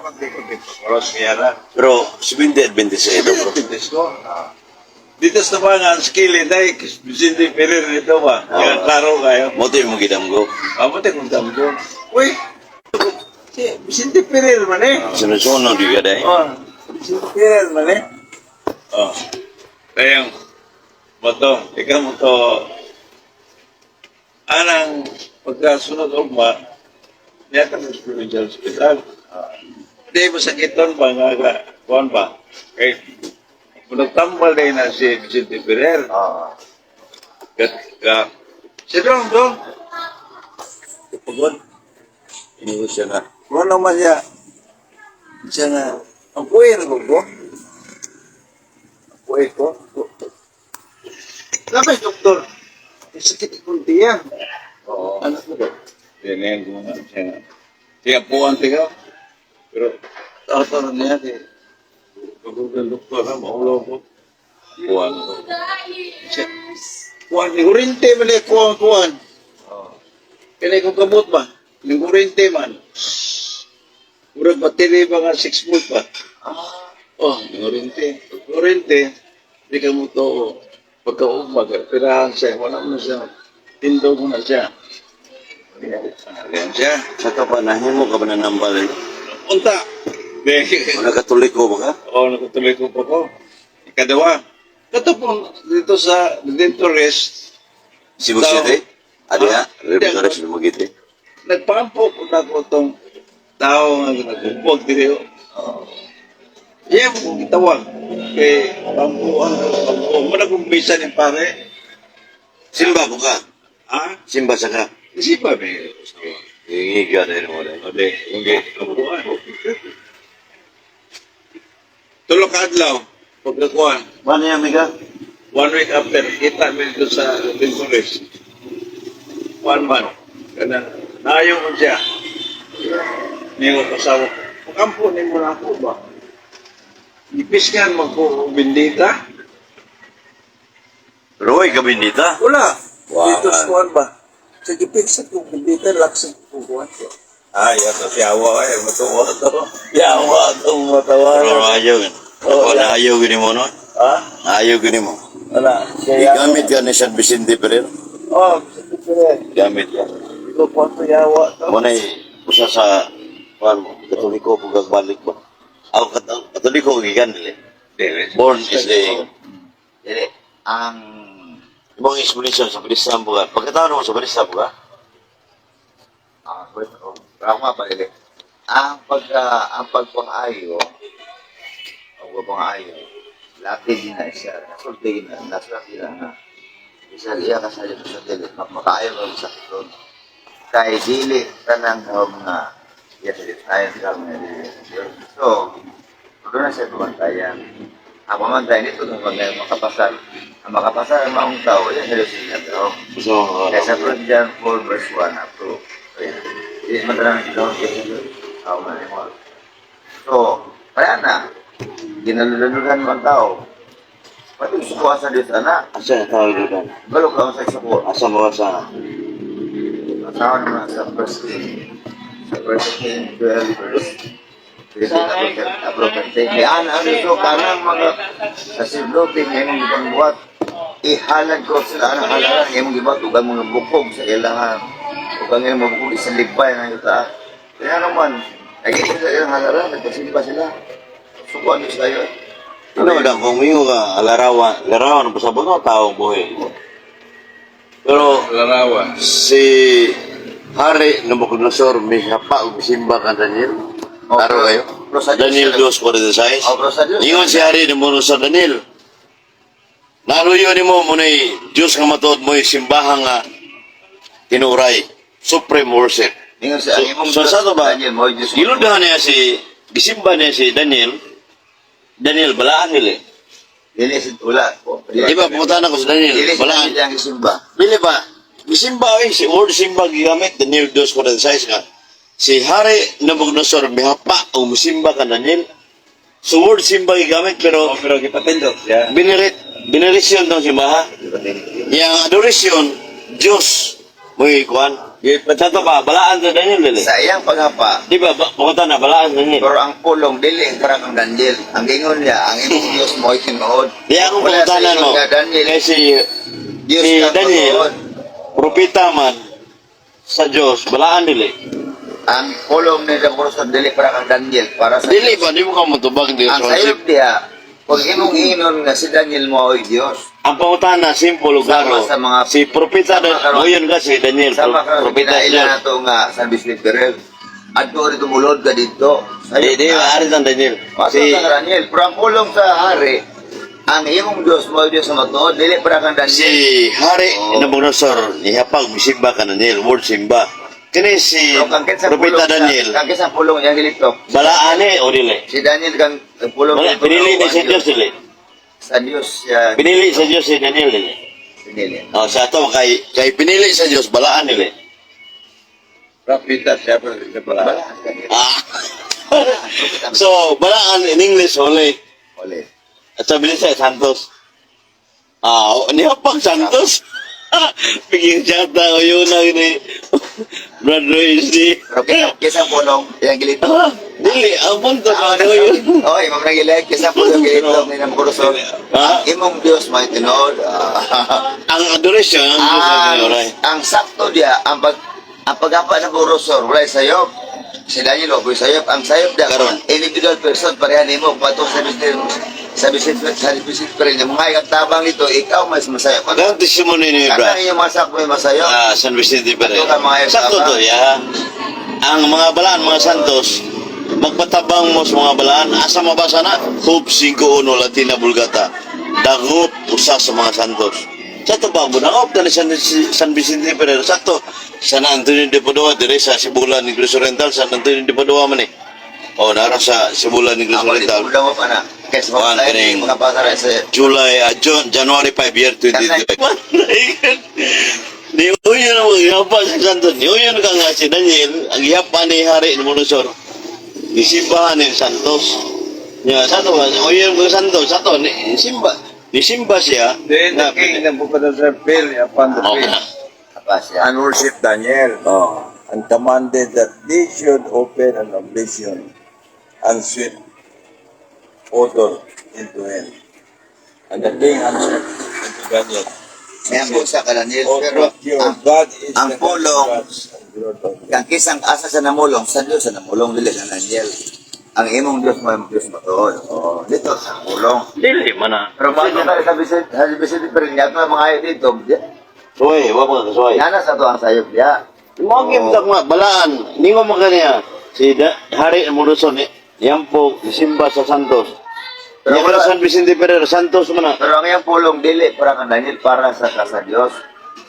Konti-konti. Oras kaya na. Pero 70 Adventist ito, bro. Adventist ko. Dito sa mga skill, dahil Vicente Ferrer dito ba? Kaya klaro kayo. Mo to yung gidamgo. Amo tayo kung damgo. Uy! Si Vicente Ferrer man eh. Sunod-sunod di ka dahil. Oh, Vicente Ferrer man eh. Oh. Kaya, moto, ikaw mo to, anang pagkasunod ugma, niya ka sa provincial hospital. Di mo sakiton ba nga ka, kuwan ba? Kay, nagtambal din na si Vicente Ferrer. Kat, ka, si Dong, Dong. Pagod. Inigo siya na. Kung ano man siya, siya nga, ang kuwi na ko ko. Ang kuwi ko. Labas, doktor. Eh, sakit ikong tiyan. Oo. Ano ko ba? Yan ko nga siya nga. Siya po ang tigaw. Pero, tawa niya, eh. Pagod ng doktor, ha, maulo ko. Kuwan ko. Siya, kuwan, ni kurinte man eh, kuwan, kuwan. Kaya kung kabot ba? Ni kurinte man. Murag battery ba nga 6 volt ba? Oh, ni kurinte. Kurinte, di ka mo to pagkaugmag, pirahan siya, wala mo na siya. Tindog mo na siya. Ayan siya. Sa ka pa, nahimo ka ba na nambal? Unta! Di. Mga Katoliko ba ka? Oo, nakatuloy ko pa ko. Ikadawa, kato po dito sa Redemptorist, Cebu City? Adi ha? Ah, Redemptorist Dumaguete? Nagpampo ko na ko itong tao nga nagupog dito. Iya mo kong gitawag. Kay pampuan ko, pampuan. Muna kong bisa ni pare. Simba ko ka? Ha? Simba sa ka? Kasi ba may usawa? Hingi ka dahil mo dahil. O di, hindi. Pampuan. Tulo ka adlaw, pagkakuan. Paano yan, Mika? One week after, kita mi dito sa Redemptorist. One month. Kana, naayo ko siya. Niyo kasawa ko. Pakampo ni mo na ako ba? Ipis nga magko bindita. Roy, kabindita? Wala. Wow. Dito sa kuwan ba? Sa gipit sa kong bindita, laksa kong kuwan. Ay, ato siyawa eh. Matuwa to. Yawa to, matawa. Pero ayaw. Oo, Wala ayaw gini mo, no? Ha? Ayaw gini mo. Wala. Kaya, Igamit ka ni San Vicente Ferrer. oh, Vicente Ferrer. Gamit ka. Ikaw kuwan to yawa to. Muna usa sa kuan mo, Katoliko pag balik ba? Ako Katoliko gikan dili. Dili. Born is the Dili, ang imong explanation sa Balista mo ka. Pagkatao mo sa Balista mo ka? Ah, wait, oh, ako nga pa dili. Ang pagpangayo, ang pagpangayo, lati din na siya, nasulti na, nasulti na na. Isa iya ka sa Diyos sa dili, makaayo ka sa sakit. Kay dili kanang nga iya sa Diyos, ayon sa mga dili sa Diyos. So, doon na siya tumantayan. Ang pamantayan dito, tumantayan makapasal. Ang makapasal ang maong tao, iya sa Diyos siya tao. So, Kaya sa 1 John 4 verse 1 up to, ayan. Hindi man talaga ikaw ang Diyos. Ako man mo. So, kaya na, ginalulalulan mo ang tao. Pati sukuha sa Diyos, anak. Asa na tawag doon? Balo ka sa suko. Asa mo sa Asawa naman sa 1 King. Sa 1 King 12 verse 13 up to 13. Kaya ana, ano so, kanang mga saserdote nga imong gipangbuhat, ihalad ko sila anang halaran nga imong gibuhat ug ang mga bukog sa ilahan ug ang imong bukog isalipay ng yuta. Kaya naman, naging sila ilang halaran, nagpasimba sila. Sukuan nyo sila yun. Ano ba kung mingo ka larawan, larawan basta ba nga taong buhi. Pero Larawan. si Hari Nabucodonosor mihapa og simba ka Daniel. Oh, Klaro kayo? pero sa Diyos Daniel sila. 2:46. Oh, pero sa Diyos Ingon si Hari Nabucodonosor Daniel. Naluyo nimo mo ni Diyos nga matuod mo simbahan nga tinuray, supreme worship. Ingon siya, ang imong So, Diyos, sa to ba? Daniel, mo Diyos. Giludahan niya si gisimba niya si Daniel. Daniel balaan nila. Dili si wala. Di ba pumunta na ko si Daniel? Dili si Balaan. Daniel ang gisimba. Bili ba? Gisimba eh, si word simba gigamit Daniel 2:46 nga. Si Hari Nabucodonosor mihapa o musimba ka Daniel. So word simba gigamit pero Oh, pero gipatindog siya. binirit binirisyon daw simbaha. Yang adoration Diyos mo ikuan. Sa to ba, balaan sa Daniel dili. Sa iyang paghapa, Di ba, pangutan na, balaan sa Daniel. pero ang pulong dili para kang Daniel. Ang gingon niya, ang imong Dios mo ay tinuod. Di akong Wala sa pangutanan ingon mo. nga Daniel, Kay si, Dios si kang Daniel, matuod. propeta man sa Diyos, balaan dili. Ang pulong ni Nabucodonosor dili para kang Daniel, para sa Dili ba, di mo ka mutubag di Ang sayop diha, kung imong ingon nga si Daniel mo ay Dios. Ang pangutana, simple ug klaro. Sama sa mga- Si propeta, sama karon. moyon ka si Daniel, Sama ka propeta sa pinaila Diyos. na to nga San Vicente Ferrer. Adto rito mulod ka dito. Di, di, ari ng Daniel. Si Si, Daniel, pero ang pulong sa hari, ang imong Dios mo ay Dios sa matuod, dili para kang Daniel. Si Hari Oo. Nabucodonosor, nihapag misimba ka Daniel, word simba. Kini si Pero kang kinsa Propeta pulong sa- Daniel, Kang kinsa pulong niya gilitok. balaane o dili? Si Daniel kang ang pulong Wala, nito pinili ni ang si Diyos dili. Sa Dios siya Pinili sa Diyos si Daniel dili. pinili. Oh, sa ato kay kay pinili sa Diyos balaan dili. Propeta siya, pero hindi pala. Balaan Daniel. Ah. So, balaan in English only. Uli. At sabi niya Santos. Ah, oh, nihapag Santos. Bigyan siya o yun ang ni Brad Royce ni. Pero kinsa pulong iyang gilitok. Ah, dili, ang punto ka ano yun. Oy, mamang nagilay, kinsa pulong gilitok ni Nabucodonosor. Ah? Ang imong Dios may tinuod. Ah. Ang adoration, ang Diyos ang ang, tinuray. ang sakto diya, ang paghapa ng Nabucodonosor, wala sayop. Si Daniel, wala sayop. Ang sayop diya, Karon. individual person, pareha nimo, patok sa business, sa business, sa business pa rin. Mga ang tabang nito, ikaw mas masayop. Ang Ang testimony ni Bra, kanang iyong masak mo masayop. ah, San Vicente Ferrer. Ato ka mga Sakto tama. to, ya. Ang mga balaan, mga santos, magpatabang mo sa mga balaan, asa mabasa na? Job 5.1, Latina Vulgata. Dagop, usa sa mga santos. Sa to ba, bunangop na ni San Vicente Ferrer. Sakto, San Antonio de Padua, dire sa Sibulan, Negros Oriental, San Antonio de Padua man eh. O, nara sa Sibulan, Negros Ako dito, Oriental. mo pa na. Kaysa Kuan, mga kaning- mga pasara sa July, June, January 5, year 2025. Ni uyo na magyapa sa Santos. Ni uyo na ka nga si Daniel, ang yapa ni Hari ng Monosor. Nisimbahan ni Santos. Ya, sa to, uyo ng Santos, sa to, ni simba. Nisimba siya. Then the king Nebuchadnezzar fell upon the Okay. face apa siya. and worshiped Daniel Oh. and commanded that they should open an oblation and sweet odor into him. And the king answered unto Daniel, May ang busa ka Daniel, O pero truth, your ang God is ang the God of pulong- gods and the Lord of lords. kang kisang asa sa namulong, sa Diyos sa namulong, dili sa Daniel. Ang imong Diyos mo, imong Diyos matuod. Oo, dito sa pulong. Dili man na. Pero bago ka sa Vicente, sa Vicente pero niya mga ayo dito, Suway, wa mo kasuway. nana sa to ang sayop niya. Mo gyud nga balaan, ningo mo kaniya si Hari ng Monosor ni Yampo, nisimba sa Santos. Pero Pero wala- San Vicente Ferrer, Santos man na. Pero ang iyang pulong dili para kang Daniel para sa sa Diyos.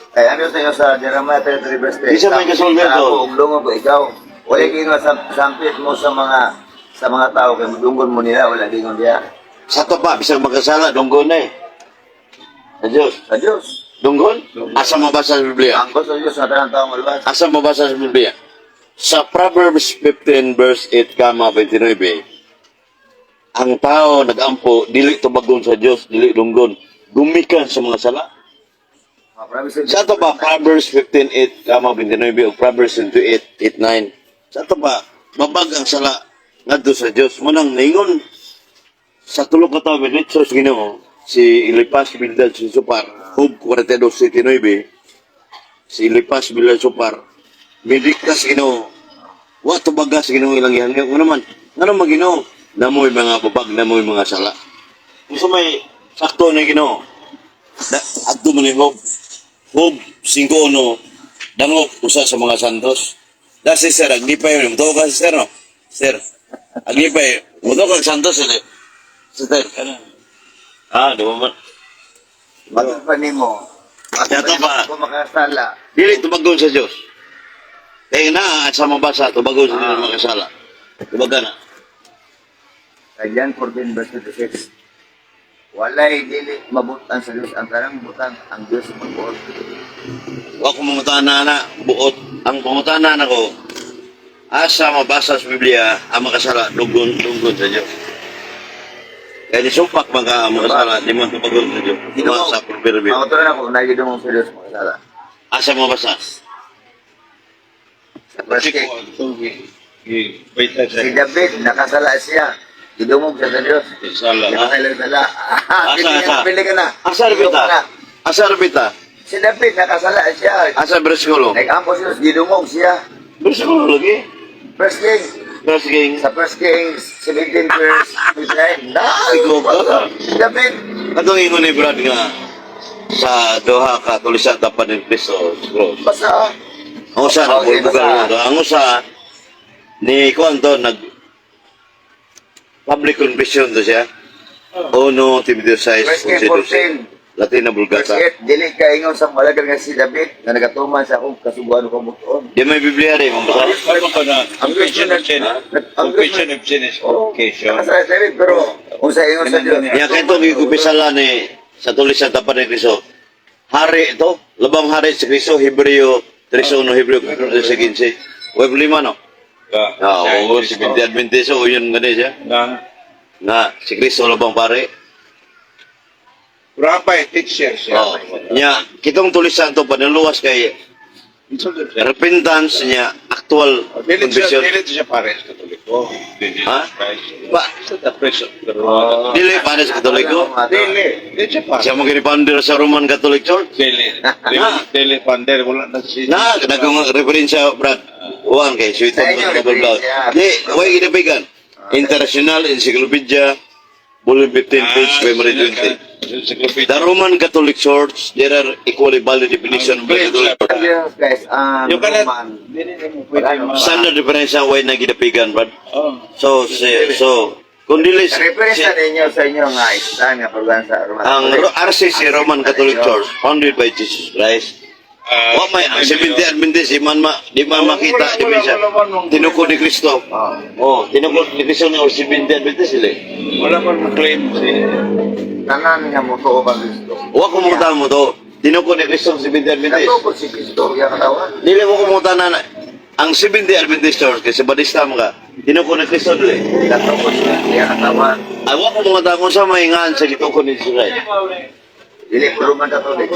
Kaya ano sa iyo sa Jeremiah 33 verse 3. Di siya may kasulti Sa ito. ako, ug lungo ko ikaw. Wala gyud nga sampit mo sa mga tao kay mudunggon mo nila wala gingon diya. Sa to pa, bisag magkasala, dunggon na eh. Sa Diyos. Sa Diyos. Dunggon? Asa mabasa sa Biblia? Ang gusto sa Diyos nga tanang tao maluwas. Asa mabasa sa Biblia? Sa Proverbs 15 verse 8, kama 29, ang tao nagampo, dili tubagon sa Diyos, dili dunggon, gumikan sa mga sala. Mga promise Sa to pa, Proverbs 15:8, kama 29, o Proverbs 28, 8, 9. Sa to pa, babag ang sala ngadto sa Diyos. Munang ningon sa tulo ka tawo sa Ginoo, si Elipas Bildad si Supar, Job 42:79, si Elipas Bildad Supar, midikta sa Ginoo. Wa tubaga sa Ginoo ilang gihangyo. Ngano man, ngano man Ginoo, namoy mga babag, namoy mga sala. Gusto may sakto ni Ginoo. Da, adto man ni Job. Job 5.1, dangop usa sa mga santos. Da si sir, aglipay yun. Mutuo ka si sir, no? Sir, aglipay. Mutuo ka santos, eh. Sir, kana. Ah, di ba man? Matod pa nimo. Matod Yato pa nimo pa. kung makasala. Dili tubagon sa Dios. Kaya na, at sa mabasa, tubagon sa Diyos makasala. Tubaga na. Kay John 14 verse 26. Walay dili mabutan sa Dios ang tanang butang ang Dios magbuot. Wa ko mangutana na, buot. Ang pangutana na ko, asa mabasa sa Biblia, ang makasala, dunggon, dunggon sa Diyos. Kaya di sumpak mga makasala, di mo tubagon sa Diyos. Diba sa proverbio. Ang uturan ako, nagiging mong sa Dios makasala. Asa mabasa? Sa First Kasi King. ko, ito, baita siya. Si David, nakasala siya. Gidungog siya sa Diyos. Sala. Nakasala sala. Asa, asa? Pili ka na. Asa Gidungog bita? na. Asa bita? Si David, nakasala siya. Asa bersikulo? Nag-ampo siya, gidungog siya. Bersikulo lagi. First King. First King. Sa First Kings, 17 verse 59. Na, Ikaw ka. si David. Katong ingon ni Brad nga sa duha ka tulisa tapan ni Kristo sa cross. Basta. Ang usa Okay, nagbubugal basta. nga. Ang usa ni kuan to nag public confession to siya. Uno Timoteo 6, First King 14. Latina Verse Vulgata. 8, dili ka ingon sa malagal nga si David nga nagatuman sa akong kasuguan ko mutuon. Di may Biblia rin, mabasa. Ano ko na, confession of sin. Confession of sin is Oh, vocation. nakasala si David, pero kung sa ingon sa Diyos. Ya kay itong gigupisala ni sa tulisan tapan ni Kristo. Hari ito, labang hari si Kristo, Hebreo 3.1, Hebreo 3.15. Web lima, no? Ah, oo, si Binti Adventist, o yun gani siya. Na, Nga, si Kristo labang pare. Rabbi, teacher siya. Oh, nya, kitong tulisan to panaluwas kay repentance niya, actual Dili siya, confession. dili siya pares Katoliko. Dili Ha? Christ. Pa, Sa the priest of the Lord. dili pare sa Katoliko. Dili, dili siya pares. Siya mo ginipander sa Roman Catholic Church. Dili, dili, dili pander, wala na si Na, nagong referensya, Brad. Uwan kay sweet Sa inyo, referensya. Di, way ginabigan. International Encyclopedia, Volume 15, page 520. Encyclopedia. The Roman Catholic Church, there are equally valid definition of the Catholic Church. Jesus Christ, ang You cannot, Roman. dili mo pwede ma- Standard referensya, way na ginapigan, Brad. Oh. So, si, so, kung dili, si, Referensya ninyo sa inyo nga istan nga program sa Roman. ang Catholic. RCC, Roman Catholic Church, founded by Jesus Christ. Ah, Wa may ang Seventh Day Adventist, di man, ma, di man makita, Wala, di man wala, siya. wala, wala, wala. Tinukod ni Kristo. Oh. Oh, tinukod ni Kristo ng Seventh Day Adventist sila. Eh. Wala man ma-claim si Tanan nga mo tuo kang Kristo. Wa ko mong mo to. Tinukod ni Kristo ang Seventh Day Adventist. Natukod si Kristo, iya katawan. Dili mo kumuta na ang Seventh Day Adventist Church kasi badista mo ka. Tinukod ni Kristo dili. Natukod siya, iya katawan. Ay wa ko mga kung sa maingan sa gitukod ni Jesus Christ. Dili ko Roman Catholic.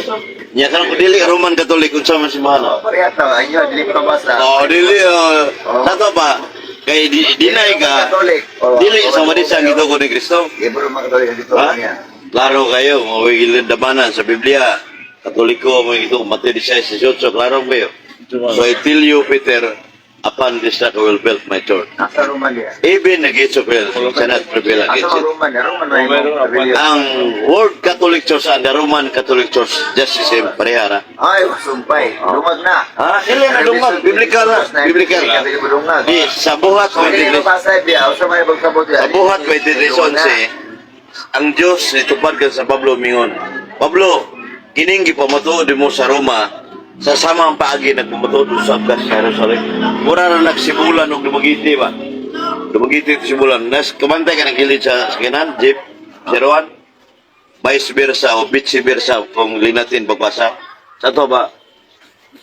Nya karon ko dili Roman Catholic unsa man si Oh, Mahana. pareha to, inyo dili pa basta. Oh, dili oh. Sa to ba kay di, dinay ka. Catholic. Oh, Dili sa madisa ang gitukod ni Kristo. Di po Roman Catholic dito Ha? niya. Klaro kayo, mga dabanan sa Biblia. Katoliko, mga ito, Mateo 16, 18, klaro kayo. So I tell you, Peter, upon this rock I will build my church. Nasa Roman niya. Even the gates of hell shall not prevail Asa against man it. Roman niya? Roman may Meron mo. pa. Ang World Catholic Church and the Roman Catholic Church, just the same, parehara. Ay, sumpay. Dungag na. Ha? Dili na dungag. Biblical na. Biblical. Dili na dungag. Di, sa buhat So, dili 23, mabasa biya. Usa may pagkabot sa buhat 23:11, ang Diyos nitupad ka sa Pablo mingon. Pablo, kining gipamatuod mo sa Roma, sa samang paagi nagpamatuod sa sa Jerusalem. Mura na nagsibulan og Dumaguete ba? Dumaguete ito sibulan. Nas kumantay ka ng gilid sa sakinan, jeep, Zeroan, vice versa o vice versa kung linatin pagbasa. Sa to ba?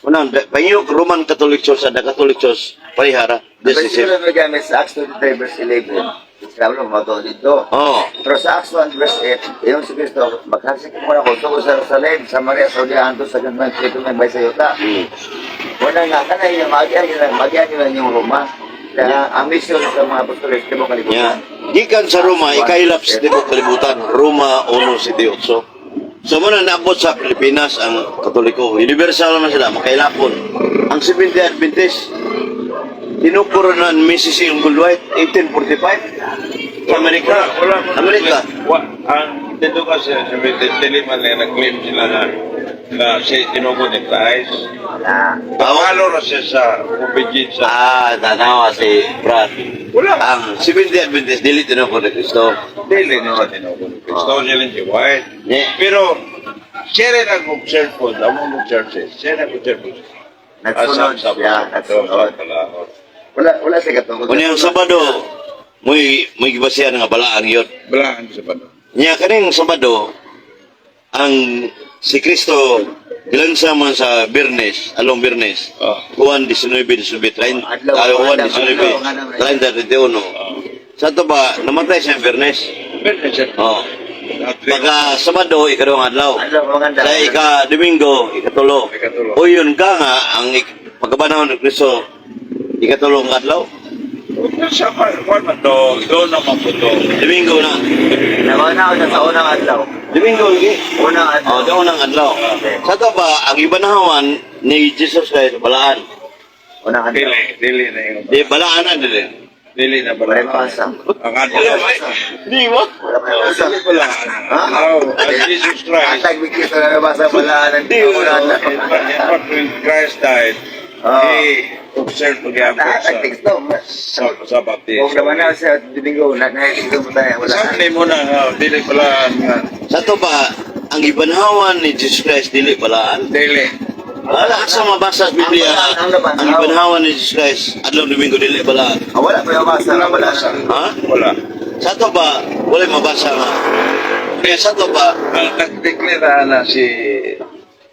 Unang, pangiyok Roman Catholic Church at the Catholic Church, parihara. This is it. Versikulo na gamit sa Acts 23 verse 11. Sinabi mo, matuod dito. Oh, Pero sa Acts 1 verse 8, yung si Kristo, maghansik mo na ko, sugod sa Jerusalem, Samaria, Saudi, Anto, sa Ganman, ito may bay sa yuta. Wala nga, kanay yung magian nyo lang yung Roma. Kaya ang mission sa mga apostoles, di mo kalibutan. Yeah. Gikan sa Roma, ikailap sa tibok kalibutan. Roma 1:78. So muna naabot sa Pilipinas ang Katoliko. Universal naman sila, makailapon. Ang Seventh Day Adventist, tinukuro na ni Mrs. Engel White, 1845. Sa Amerika. Wala, wala. Amerika. Wa, ang dito kasi sa dili man lang nag-claim sila na na siya tinukod ni Christ. Wala. Pangalo ra siya sa obedience sa Ah, tanawa si Brad. Wala. Ang Seventh Day Adventist, dili tinukuro ni Kristo. Dili na siya tinukod ni Kristo. Siya lang si White. Yeah. Pero siya rin ang observe po, among churches, siya rin ang observe po. Nagsunod siya, nagsunod. Wala, wala siya katungkol. Kunya ang Sabado, muy gibasihan nga balaan yun. Balaan sa pano. Nya kaning Sabado ang si Kristo gilansa man sa Biyernes, along Biyernes. Oh. Juan 19, 19, 30, Adlaw, ay, Juan adlaw, 19, adlaw, 30, 31. Sa to ba, namatay siya Biyernes. Biyernes siya. Oh. Pagka Sabado, ikaduhang adlaw. Adlaw, maganda. Sa ika Domingo, ikatulo. Ikatulo. O yun ka nga, ang pagkabanahon ni Kristo, Ikatulong adlaw. Sa kwan man to, doon naman po to. Domingo na. Naman na sa unang adlaw. Domingo lagi. Unang adlaw. Oh, daw ng adlaw. Sa to ba ang gibanhawan ni Jesus Christ balaan? Unang adlaw. Dili, dili na yung Di balaan na dili. Dili na Wala balaan. pasa. Ang adlaw. Di ba? Wala pa Oh, basa. dili balaan. Oh, ang Jesus Christ. Atag bigyan sa nabasa balaan ang Di, unang adlaw. In fact, when Christ died, he observed pagyapon sa Atag teksto. sa baptism. Kung naman na sa Domingo, na na mo tayo. Wala. Sunday mo na nga, dili balaan nga. Sa to ba ang gibanhawan ni Jesus Christ dili balaan? Dili. Wala sa mabasa sa Biblia. Ang balaan, ang Ang gibanhawan ni Jesus Christ adlaw Domingo dili balaan. Ah, wala pa yung basa. Wala na. Ha? Wala. Sa to ba wala mabasa nga? Kaya sa to ba Ang nagdeklara na si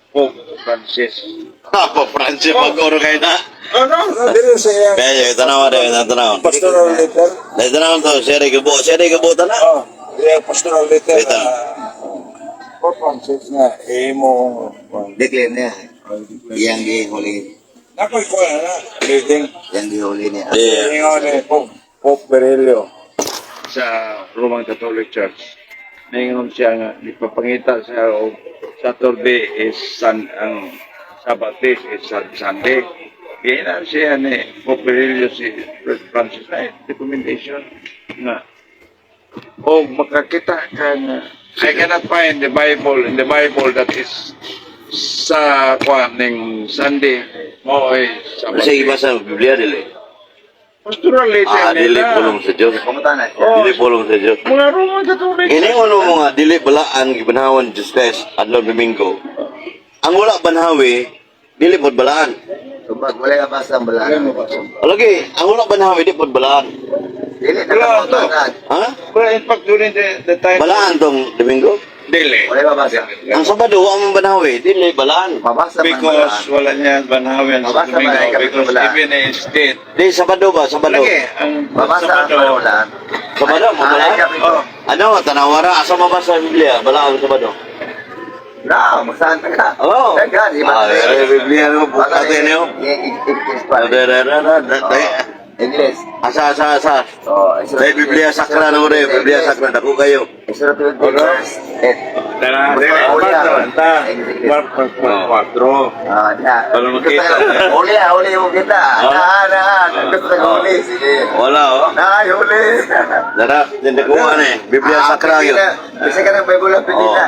Pope Francis. Papa Francis pag-oro kayo na. Oh, no, no, dili sa iya. Kaya tanawa rin, tanawa. Pastoral letter. Tanawa to, siya rin gabo, siya rin gabo tanaw. Oh, iya pastoral letter. Wait, ah. Pope Francis nga imo Declare niya. Iyang gihuli. Nakoy ko na reading. Iyang gihuli niya. Yeah. Ingon ni Pope Berelio sa Roman Catholic Church. Ningon siya nga ipapangita siya og Saturday is sun, ang Sabbath day is Sunday. Giinan siya ni Pope Berelio si Francis na recommendation nga o makakita ka nga I cannot find the Bible in the Bible that is sa kwan ning Sunday mo ay Sabbath. Kasi iba sa Biblia dili. Pastoral letter Ah, dili nila. pulong sa Dios. Pumunta na siya. Oh. Dili pulong sa Dios. Mga Roman Catholic. Ini ano mo nga dili balaan gibanhawan ni Jesus Christ adlaw Domingo. Ang wala banhawi dili pod balaan. So, pag wala ka basa ang balaan. Lagi, ang wala banhawi di pod balaan. Dili na Wala kamutan to. na. Ha? But in fact, during the time... Balaan tong Domingo. Dili. Wala mabasa. Ang Sabado wa man banhawi, dili balaan. Mabasa man Because balaan. wala niya banhawi sa Mabasa ba Domingo. ay kapitulong Because balaan? even in state. Di Sabado ba? Sabado. Lagi, ang Mabasa ang Sabado. balaan. Sabado, Ay, mabalaan. kapitulo. Oh, Ano, tanawara asa mabasa sa Biblia? Balaan ang Sabado. No, magsaan ka. Oh. Daghan, iba. Ah, eh, Biblia no, buka niyo. English. Asa asa asa. Oh, Sa Biblia Sakra na ore, Biblia Sakra dako kayo. Exodus 20 verse 8. Tara, Basta dili. huli Mark, ah. ta. Mark, Mark, Mark, kwatro. Ah, na. Para makita. Huli ah, huli mo kita. Ah. Na, na. Gusto ka huli. Sige. Wala oh. Na, huli. Dara, dinakuha ni Biblia Ah, Sakra pili yun. na. Bisa ka ng Bible ang pili Oh. na.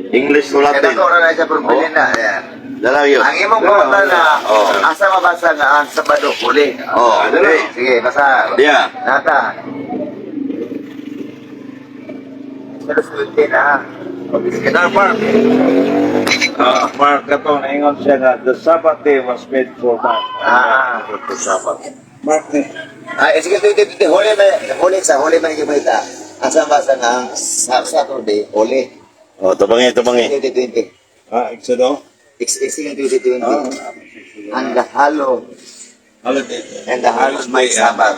English to Kaya Latin. ko na siya pero pili na. Ayan. Dara yun. Ang imong pangutana na, Oh. asa mabasa nga ang Sabado huli. Oh, dali. Sige, basa. Diya. Nata. Exodus 20 na. Na, Mark. Ah, Mark, kato, naingon siya nga, the Sabbath day was made for man. Ah. For the Sabbath. Mark ni. Ah, eh, sige, 20, 20, huli man, huli sa huli man yung kita. Asa mabasa nga ang Saturday, huli. Oh, tubangi, tubangi. 20, 20. Ah, Exodo? Exodus 20, 20. And the hollow, Holiday. and the hollow my Sabbath.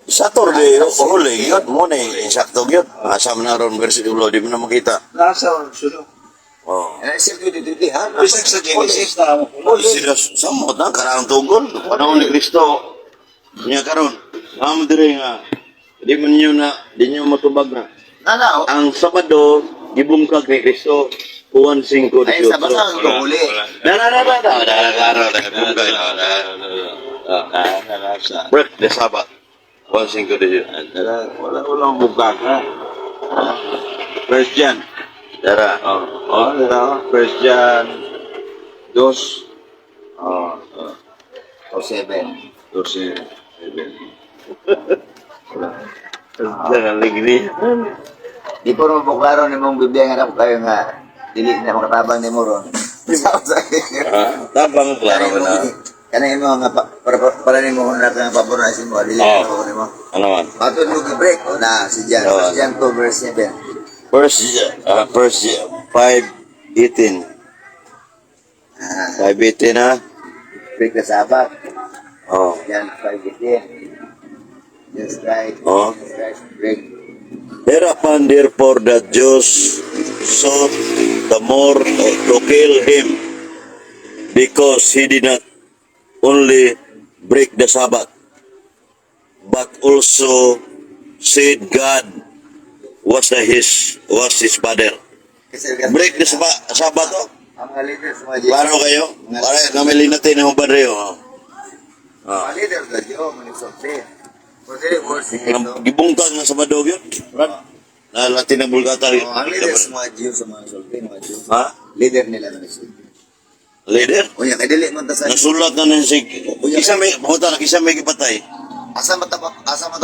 Saturday, huli yun. Mo na insakto yun. Asa man na ron versikulo, di mo na makita. Nasa Exodo. Oh. And Exodus 20, 20, ha? Bisag sa Genesis na mo. Sila samot na karaang tugol. Panahon ni Kristo. Niya karon. Amo dire nga di man niyo na di niyo matubag na. Na, na, oh. Ang Sabado gibungkag ni Kristo Juan 5:18. Ay, sa basa ang huli. Na na na na na na na na na bungkag na na. Ah, nasa. Break the Sabbath. Juan 5:18. Wala, wala bugkag ha. First John. Dara. Oh, oh, dara. First John. Dos. Oh, oh. O 7. Dos, eh, seven. Wala. Dara ligni. Di po rin mabuklaro ni mong Biblia nga ako kayo nga dili na makatabang ni mo ron. Ah, tabang klaro ka na. Kanang imo nga para nimo na nga pabor na mo dili Oh. na pabor nimo. Ano man? Matod mo gi-break o na si Jan, Oh. si Jan 2 verse 7. First 5:18. Ah, 5:18 ha. break the Sabbath. Oh. Jan 5:18. Just right. Oh. Just right. Break. Thereupon, therefore, the Jews sought the more to kill him, because he did not only break the Sabbath, but also said God was his father. Kasi Break the Sabbath, oh. Ang mga leaders mga Jew. Klaro kayo? Para kami linatin ng padre, oh. Mga leaders sa Jew, manisulti. Pero dili mo si Ang Kristo. gibungkag ng Sabado yun. Brad. Na Latin na Vulgata yun. Oh, ang leaders mga Jew sa mga sulti, mga Jew. Ha? Leader nila manisulti. Leader? Unya kay dili man ta sa Nasulat na nun si... Kisa may... Pumunta na, kisa may gipatay. Asa man ta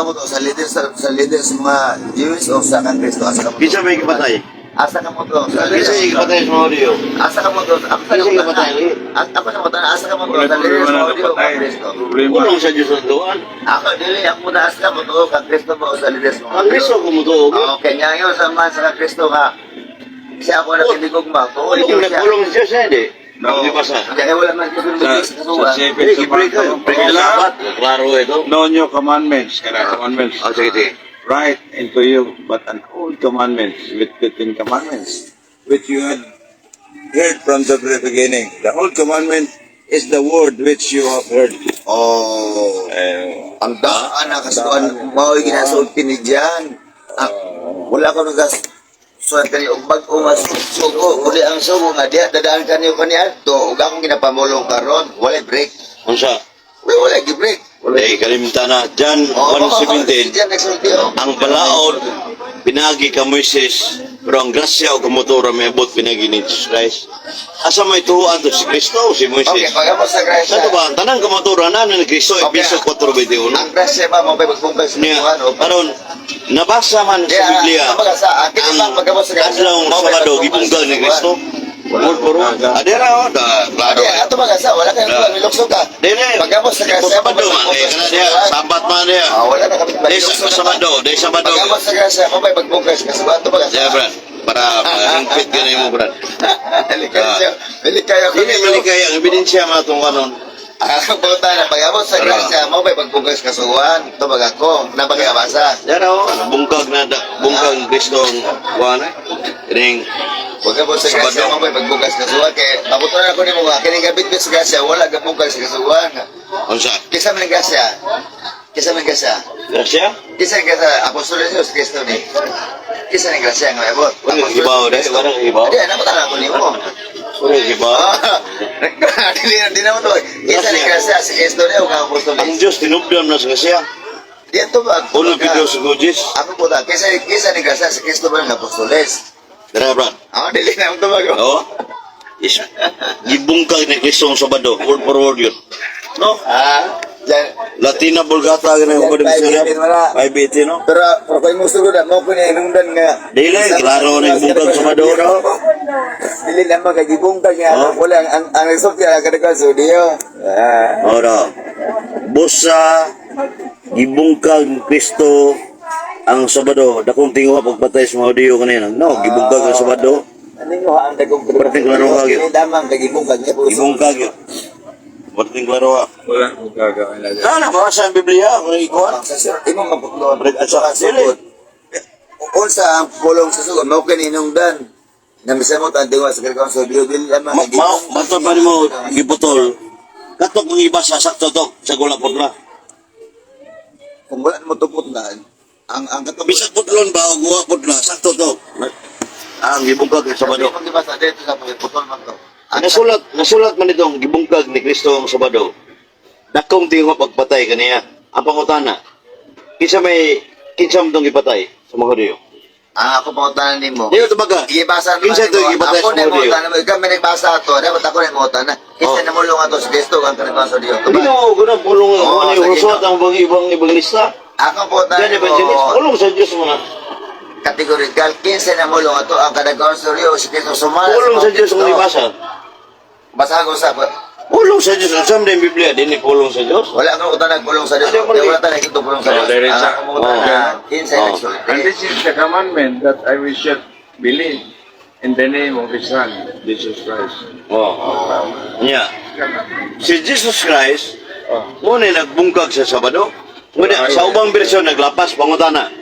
mo to sa leader sa leader sa mga Jews o sa kang Kristo, asa ka mo? Kisa may gipatay. Asa ka mo to sa Kisa leader? may gipatay sa mga audio. Asa ka mo to? Ako sa Kisa mo gipatay. Ako sa mo to, asa ka mo to Wala sa leader problema sa na mga Jew o napatay. kang Kristo? Problema. Kulong sa Diyos ang tuwan. Ako dili ako mo asa ka mo to kang Kristo ba o sa leader sa mga Ang Kristo kumutuog. Okay, nya yun sa man sa kang Kristo nga siya ako na kinigugma ko. Kulong na kulong sa Diyos, eh, di. No. Di ba sa? Kaya wala man Kristo Sa, sa sa kasuwa. seven Eh, break sa kayo. Break the Sabbath. Klaro ito. No new commandments. Kana commandments. Ah, sige, sige. Write into you but an old commandments with the Ten Commandments, which you had heard from the very beginning. The old commandment is the word which you have heard. Oh. Eh, Ang daan na kasuan, mao'y ginasulti ni Jan. Ah, wala ko nagas suan kani og bag-o nga sugo, uli ang sugo nga diha dadaan kaniyo kaniadto ug akong ginapamulong karon, walay break. Unsa? Wala wala gi break. Eh, kalimtan na. John Oh, 1:17. si Jan nagsulti oh. Ang balaod, pinagi ka Moises, pero ang grasya o kamotora may abot pinagi ni Jesus Christ. Asa may tuhuan to si Kristo o si Okay, Moises? pagabot sa grasya. Sa ba, ang tanang kamotora na ni Kristo, Okay. Episo 4:21. Ang grasya ba mo pagbumbay sa Niya, tuhan o? karon nabasa man sa Diya, Biblia kumbaga sa akin ang ba pagabot sa grasya? adlaw mao bay Sabado pagbungkal gibungkag sa ni kasuhan. Kristo. Word for word. Adera oh, da klaro. Di, ato ba sa wala kay Wala. nilukso ka. Dili. Pagabot sa grasya, Sabado man eh kana diya Sabat man diya. Ah, wala na kami Di sa Sabado, di Sabado. Pagabot sa grasya, mo may pagbungkal sa kasuhan ato ba sa? Diya, Brad. Para mahingpit ka na mo, Brad. Kayo, dili kayo. Dili man ni kaya ang ebidensya mga itong kanon. Ang puta na pagabot sa grasya, mo may pagbungkal sa kasuhan. Ito baga ko, napagabasa. Diya raw, bungkag na da, bungkag ng Kristo ang kuwan eh. Kining Pagabot sa grasya, Sabado. mo may pagbungkal sa kasuhan. Kaya mabuto na ako nimo nga, kining gabit sa grasya, wala gabungkal sa kasuhan. Unsa? Kisa man ang grasya? Kisa man ang grasya? Grasya? Kisa ang grasya? Apostol Jesus Kristo ni. Kisa ang grasya nga maabot? Wala kang ibaw, dahil. Wala kang ibaw. Di, ano mo tanang ko nimo? Wala kang ibaw. Ah, dili na di na mo to. Kisa ang grasya si Kristo ni o ang apostol. Ang Diyos tinubdam na sa grasya. Di ito ba? Uno Pedro sa Gujis. Ako po ta, kisa ni grasya si Kristo ba ang apostoles? Dara, Brad. Ako dili na mo tubag. Oo. Is, gibungkag ni Kristo ang Sabado. Word for word yun. No? Ah, yan. Latina Vulgata ganun ko din Yan, 5:18 wala. 5:18 no? Pero kung imong sugod mo ko ni hinungdan nga. Dili, klaro na yung bungkag sa Maduro. Dili lamang kay gibungkag nga Oh. wala ang nagsulti ang kadaghan sa Diyo. Ah. Ora. Busa gibungkag ni Kristo ang Sabado. Dakong tinguha pagpatay sa mga Hudiyo kanina. No, gibungkag ang Sabado. Ano yung ang dagong Perting klaro ka, gyud. Dili lamang kay gibungkag niya. Gibungkag yun. Perting klaro ha. Wala akong gagawin na dyan. Ah, nabasa ang Biblia. Kung ikuhan. Sa sir, imong maputlon. Sa sugod. Unsa ang pulong sa sugod mao kini hinungdan. Namisamot ang tinguha sa kadaghan sa Diyo dili lamang Ma kay ma matod pa nimo giputol. Katok ang ibasa sakto to sa gula putla. Kung wala mo tuputlan, ang katong Bisag putlon ba o guwa putla sakto to. Ah, ang gibungkag ang Sabado. Pag gibasa dito sa pagputol man to. Ang Nasulat man itong gibungkag ni Kristo ang Sabado. Dakong tingo pagpatay kaniya. Ang pangutana. Kinsa may kinsa mo itong gipatay sa mga Hudiyo? Ang ako pangutanan nimo. Di ba ka? Gibasa naman Kinsa ito nimo. gipatay Ako sa na mga mo Hudiyo? tanan mo ikaw may nagbasa ato. Dapat ako na mo tanan. Kinsa Oh. na mo ato si Kristo ang kanang sa Dios. Hindi mo ko na pulong Oo, ano yung sige, rusuat ang ibang ibang evangelista. Ako po tanan Yan evangelist, nimo. pulong sa Diyos mo na. Kategorikal kinsa na mo ato ang kadaghan sa Dios si Kristo sumala. Pulong sa Diyos kung ibasa. Basa ko sa Pulong sa Diyos. Ang sa Biblia, din ni pulong sa Diyos. wala akong utanan pulong sa Dios. Ano yung Wala tanan ito pulong sa Oh, Dios. there is Ang a- akong utanan kinsa Oh. nagsulti. And this is the commandment that I we should believe in the name of His Son, Jesus Christ. Oh. Yeah. Si Jesus Christ, Oh. muna nagbungkag sa Sabado. Muna, sa ubang bersyon, naglapas, pangutana.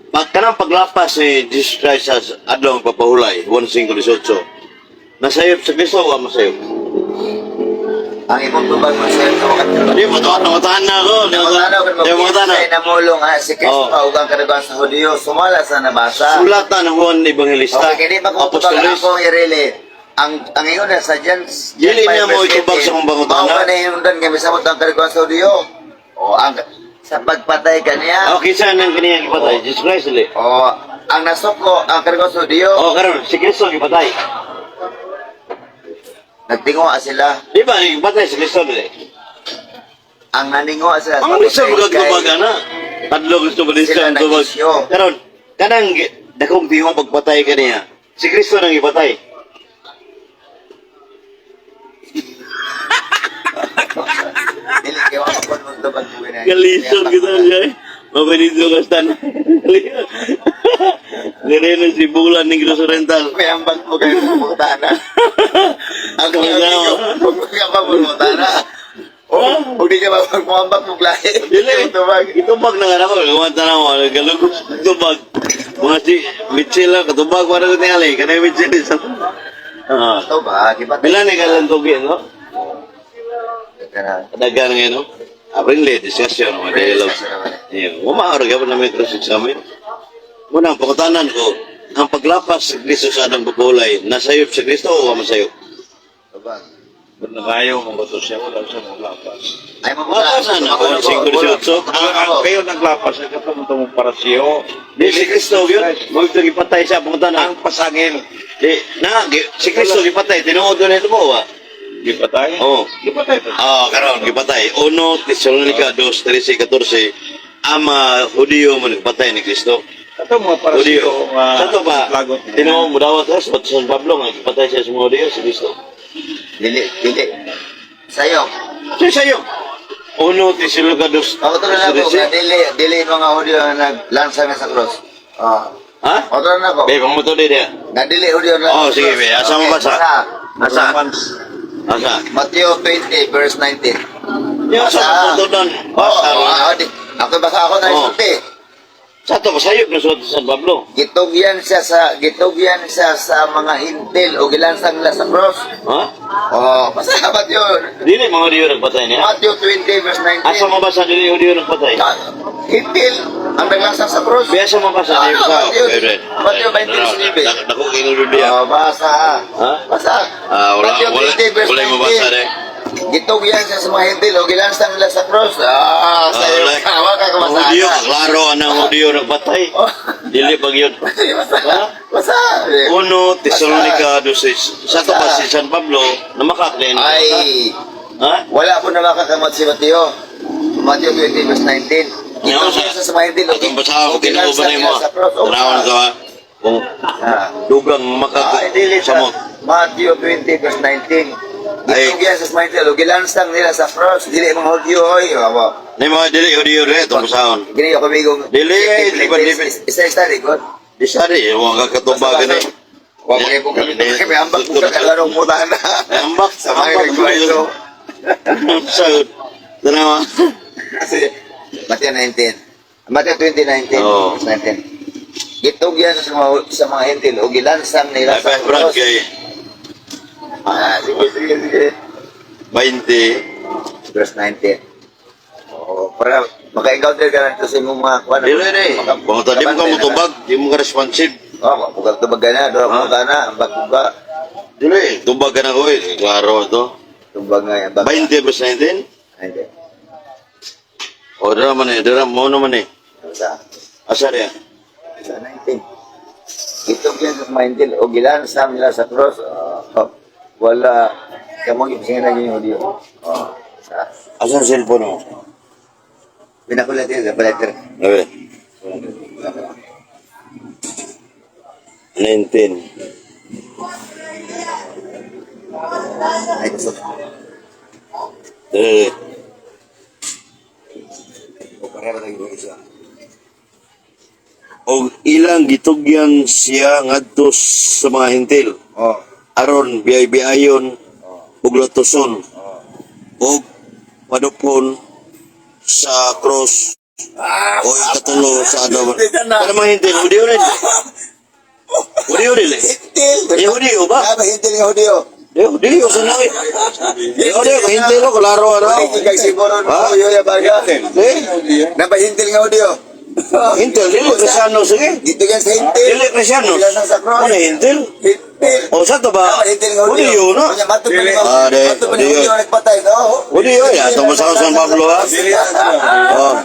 Pag kanang paglapas ni Jesus Christ sa adlaw ang papahulay, 1:18. Nasayop sa Kristo o masayop? Ang imong tubag mo sir sa wakat. Di mo to nangutahan na ako. Nangutana ko Di mo mo na. Namulong si Kristo Oh. ug ang kadaguan sa Hudiyo sumala sa nabasa. Sulatan ng Juan Evangelista. Okay, kini ba kung tubag Apostoles. akong i-relate? Ang ingon na sa John Dili niya mo itubag sa akong pangutana. Mao ba na hinungdan nga misabot ang kadaguan sa Hudiyo? O ang sa pagpatay kaniya. Okay, saan ang kaniyang gipatay? Jesus Christ dili. O ang nasuko ang kadaguan sa Hudiyo. Oh, karon si Kristo gipatay. Nagtingo sila. Di ba gipatay si Kristo dili? Ang naningo sila sa Ang bisa pagpatay magagtubag kay- ana. Kadlo gusto ba Sila ang tubag. nag-isyo. Karon kanang dakong tihong pagpatay kaniya. Si Kristo nang gipatay. Dili kay wa ko mo tubag mo gani. Galisod kita siya eh. Mapanito ka stan. Dire na si Bulan ng Gross Rental. May ambag mo kayo sa pangutana. Ang Kasama. Huwag ka pa pangutana. Oh, huwag di ka pa pagmuambak mo lahi. Dili. Tubag. Itubag na nga ako. Kumanta na ako. Galugos. Itubag. Mga si Mitchell lang. Katubag. Wala ko tingali. Kanay Mitchell. Ah. Tubag, ipatay. Bila ni kalang tugi, no? Kana. Dagan ngayon, no? Friendly discussion, mga dialogue. Yeah. Umaor ka pa na may cross-examine. Muna, ang pangutanan ko, ang paglapas sa Kristo sa anong bukulay, nasayop sa Kristo o masayop? Tubag. Ba't na kayo, mabato siya, wala siya maglapas. Ay mo Lapas na na, 5:18. Ang kayo naglapas, ang katong mong parasiyo. Di si Kristo yun, magto gipatay siya pangutanan. Ang pasangil. Di, na, si Kristo gipatay, tinuod na ito mo, ba? Gipatay? Oo. Gipatay to. Ah, karon gipatay. 1 Tesalonica 2, 13, 14. Ama Hudiyo man gipatay ni Kristo. Ato mga Hudiyo. parasiyo nga Sa to ba? lagot. Tinuod mo dawat ka sa San Pablo nga gipatay siya sa mga Hudiyo si Kristo. Dili, dili. Sayo. Siya sayo. 1 Tesalonica 2. Ako to na ako, nga dili, dili mga Hudyo nga naglansang na sa cross. Oh. Ha? Ako na ako. Be, panguto di dia. Nga dili Hudyo na. Oh, sige, be. Asa mo basa? Asa? Romans. Asa? Matthew 20 verse 19. Yung sa Basa. panguto doon. Oo, Basa. oh, ako basa ako na Oh. isulti. Sa to pasayop na suot sa San Pablo. Gitugyan siya sa mga hintil o gilansang nila sa cross. Ha? Oh, basa Matthew. Dili mga Hudiyo nagpatay niya. Matthew 20 verse 19. Asa mo basa dili Hudiyo nagpatay? Ah, hintil ang naglansang sa cross. Biasa mo basa Ah, dili basa. Matthew, Matthew 20:19. Dako kay Biblia. Oh, basa. Ha? Basa. Ah, wala Matthew wala 20 verse wala mo basa 19. de. Gitugyan siya sa mga hintil o gilansang nila sa cross. Ah, sa'yo. Kawa ka Ang kumasa. Hudiyo, klaro anang Hudiyo nagpatay. Dili pag yun. Basa. Ha? Basa. 1 Tesalonica 2:6. Sa to ba si San Pablo namakak din. Ay, Ha? wala po na makakamot si Mateo. Mateo 20 verse 19. Ngayon, Gitugyan siya sa mga hintil o Atong basahon o tinuo ba gilansang nimo? nila sa cross. Oh, Tanawon ka ba? Kung Ah. dugang makak Ay, dili sa samot. Matthew 20 verse 19. Ay. Gitugyan siya sa mga hintil o gilansang nila sa cross. Dili mga Hudyo, oy. Awa. Nay mga dili Hudiyo re atong basahon. Gini ako migong. Dili, di ba, di ba? Isa-isa likod. Di sari wa ka katubag gani. Wa mo kay kami kami ambak ko sa kalarong mutana. Ambak Sa mga nagkwento. Sa tanawa. Kasi Matthew 19. Matthew 20:19. Oo. Verse 19. Gitugyan sa mga hintil o gilansang nila Ay, sa Brad, cross. kay Ah, sige, sige, sige. 20. Verse 19. Oo, para maka-encounter ka lang sa imong mga kuan. Dili re. Kung di mo ka mutubag, di mo ka responsive. Oh, bugat tubag ka na, dora mo ka na, ambak ko ka. Dili, tubag ka na ko eh. Klaro to. Tubag nga yan, ambak. 20 verse 19? Hindi. O, dara man eh. Dara mo naman eh. Sa Asa niya? Sa 19. Gitugyan sa mga hintil o gilansang nila sa cross. Oh, wala kamong ipisingan na yung Hudyo. Oh, sa Asa ang cellphone mo? Pinakulat yun, palater. Okay. 19. Ay, gusto. Dili, dili. O, pareho tayo yung isa. Og ilang gitugyan siya ngadto sa mga hintil. Oh, Aron biyay-biyayon ug latuson oh. ug padupon sa cross o ikatulo sa adlaw. Kana mga hintil, Hudyo rin. Hudyo rin eh. Hintil! Eh, Hudyo ba? Ah, ba hintil yung Hudyo? Dili ko sa nawi. Di ko hintil ko klaro ano. Wala kay siguro no Ha? yo ya baga. Di, Nabahintil nga audio. Hintil dili Kristiano sige. Dito yan sa hintil. Dili Kristiano. Sila sa cross. Ano hintil? Hintil. O sa to ba? Hintil nga audio. Udiyo na. Kunya matod pa ni Ah, di. matod pa ni Udiyo. audio nagpatay no. Udiyo ya, tungkol sa San Pablo ha. Dili na sila. Oh,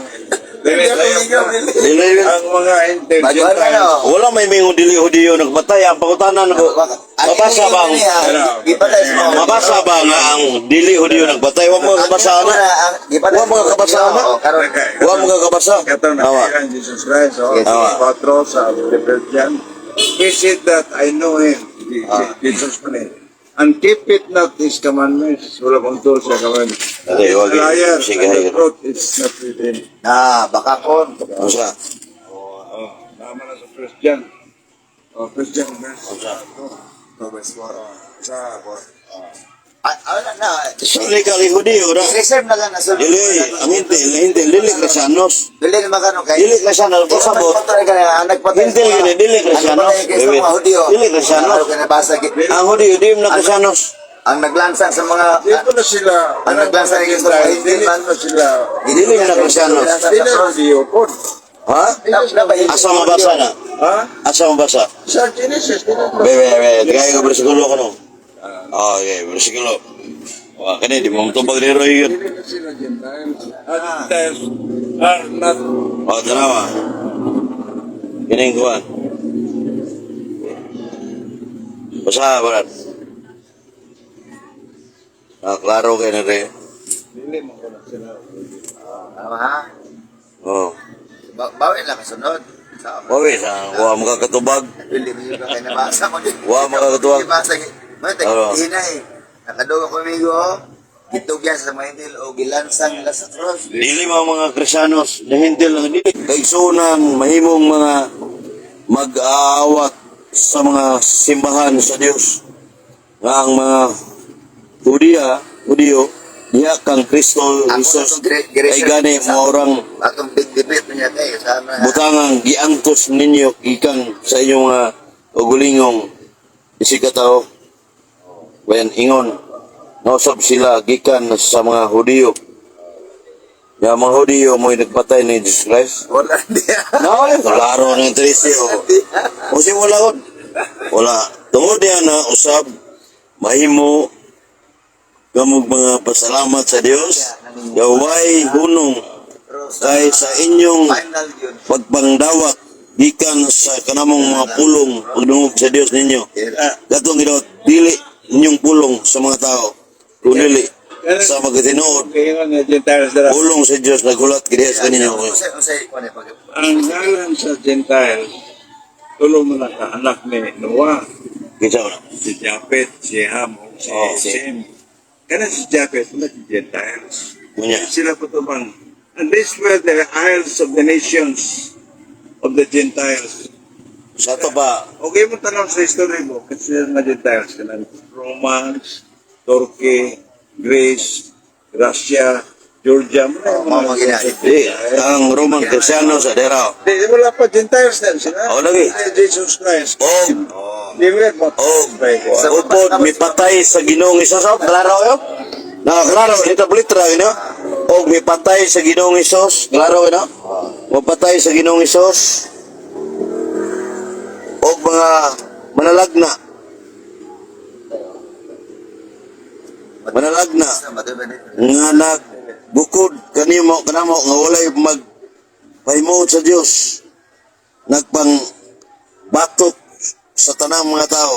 Dili tayo. dili. Ang mga hintil. Baguhan ka no. Wala may mingon dili Hudiyo nagpatay ang pangutana ko. Mabasa ba ang Gipatay sa mga mabasa ba nga ang dili Hudiyo nagpatay? Wa mo kabasa na. Wa mo kabasa na. Karon Wa mo kabasa. Katong Awa. nakailan Jesus Christ, oh, Yes. Awa. 4 sa Christian. Is it that I know him, Jesus man eh. And keep it not his commandments. Wala kong tuos sa commandments. Okay, wag. Liar, Sige, and the hayo. truth is not within. Ah, baka kon. Unsa? Oh, tama na sa Christian. Oh, Christian verse. Unsa? To verse 4. Sa Ah, wala na. Suli ka li Hudiyo na. I-reserve na lang na sulod. Dili, ang hintil, hintil, dili Kristianos. Dili naman kano kay. Dili Kristianos, pasabot. Hintil yun eh, dili Kristianos. Dili Kristianos. Ang Hudiyo, di na Kristianos. Ang naglansang sa mga Dito na sila. Ang naglansa ni Kristo, Dili na sila. Dili na Kristianos. Dili na Diyo po. Ha? Asa mabasa na? Ha? Asa mabasa? Sa Genesis, dili na. Be, be, be, tagay ko bersikulo ko no. Ah, okay, bersikulo. Wah, kani di mo tubag ni Roy yun. Dili na sila Gentiles. Ang Gentiles are not Oh, tanawa. Kining kuan. Basa, barat. Ah, klaro kay na rin. Dili mo ko na sila. Tama ha? Oh. Bawi lang kasunod. Sa Wawi sa wa makakatubag. Dili mo yun kay nabasa ko din. Wa makakatuwag. Nabasa ko. May Ano? hinay. Nakadugo ko amigo. Gitugyan sa mga hintil o gilansang nila sa cross. Dili mga mga Kristiyanos, nahintil lang dili. Kaigsunan, mahimong mga mag-aawat sa mga simbahan sa Dios. Nga ang mga Hudiya, Hudiyo, diha kang Kristo Ako Jesus na itong ay gani maurang Atong big debate niya kay sa mga butangang giangtos ninyo gikan sa inyong mga ugulingong isig ka tao. Bayan ingon, nausap sila gikan sa mga Hudiyo. Ya mga Hudiyo mo'y nagpatay ni Jesus Christ. Wala niya. No, klaro ng triste o. O si wala ko. Wala. Tungod niya na usab mahimo kamog mga pasalamat sa Dios. Gaway hunong kay sa inyong Final yun. pagpangdawat gikan sa kanamong mga pulong pagdungog sa Dios ninyo. Katong ginawa dili inyong pulong sa mga tao. Kun dili sa magtinuod Kaya nga Gentiles dara. pulong sa Dios nagulat kini sa kaninyo. Unsay kuan eh, pag Ang ngalan sa Gentiles, tulo mo na ka anak ni Noah, Kinsa man? si Japhet, si Ham, o si Oh. Sem. Kana si Japhet, wala si Gentiles. Unya. Sila po tumang. And these were the isles of the nations of the Gentiles. Sa to ba Okay mo tanong sa history mo, kasi mga Gentiles, kanang Romans, Turkey, Greece, Russia, Georgia, mga Oh, mga gina- Di, ang Roman Cristiano sa Derao. Di, wala pa Gentiles na sila. Oh, lagi. Ay, Jesus Christ. Og Di ba ba? og upod mipatay sa Ginoong Hesus. Oh, klaro yo. Na klaro dito litra yun. Og mipatay sa Ginoong Hesus, klaro yun. Mapatay sa Ginoong Hesus. Og mga manalagna. Manalagna nga nagbukod kanimo kanamo nga walay mag pahimuot sa Dios nagpang batok sa tanang mga tao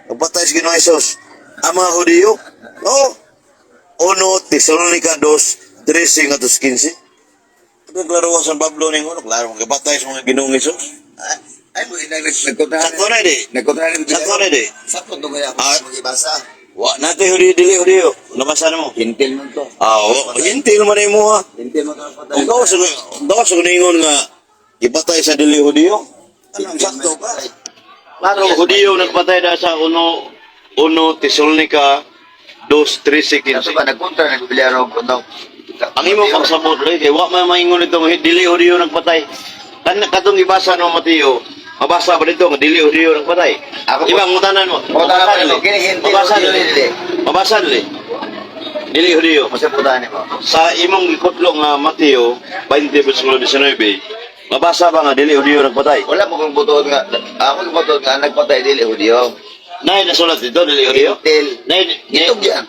nagpatay sa Ginoong Hesus ang mga Hudiyo oh 1 Tesalonica 2 13 ngadto 15. Ang klaro sa Pablo ning uno, klaro magpatay sa mga Ginoong Hesus. Ay, mo inang nagkontra. Sakto na di. Nagkontra ni Sakto na di. Sakto to kaya Ah. ako magibasa. Wa natin Hudiyo dili Hudiyo. Nabasa na mo. Hintil man to. Ah, oh, hintil man imo ha. Hintil man to ang patay. Kung gawas sa ningon nga ipatay sa dili Hudiyo. Anong sakto ka? Klaro Hudiyo nagpatay da sa 1 1 Tesalonica 2:13 Kato 15. ba nagkontra nagbilyaro ko daw. Ang imong pagsabot rin kay wa may maingon nito nga dili Hudiyo nagpatay. Kan katong gibasa no Mateo, mabasa ba dito nga dili Hudiyo nagpatay? Ako Di ba, mutanan mo? Mangutana ko nimo, kini Hentil, Mabasa Hudiyo dili. dili. Mabasa dili. Dili Hudiyo. Masa putahan nimo. Sa imong gikutlo nga Mateo 20 versikulo 19, mabasa ba nga dili Hudiyo nagpatay? Wala mo kong butuod nga ako kong butuod nga ang nagpatay dili Hudiyo. Nay nasulat dito dili Hudiyo? Hentil. Nay nay Gitugyan.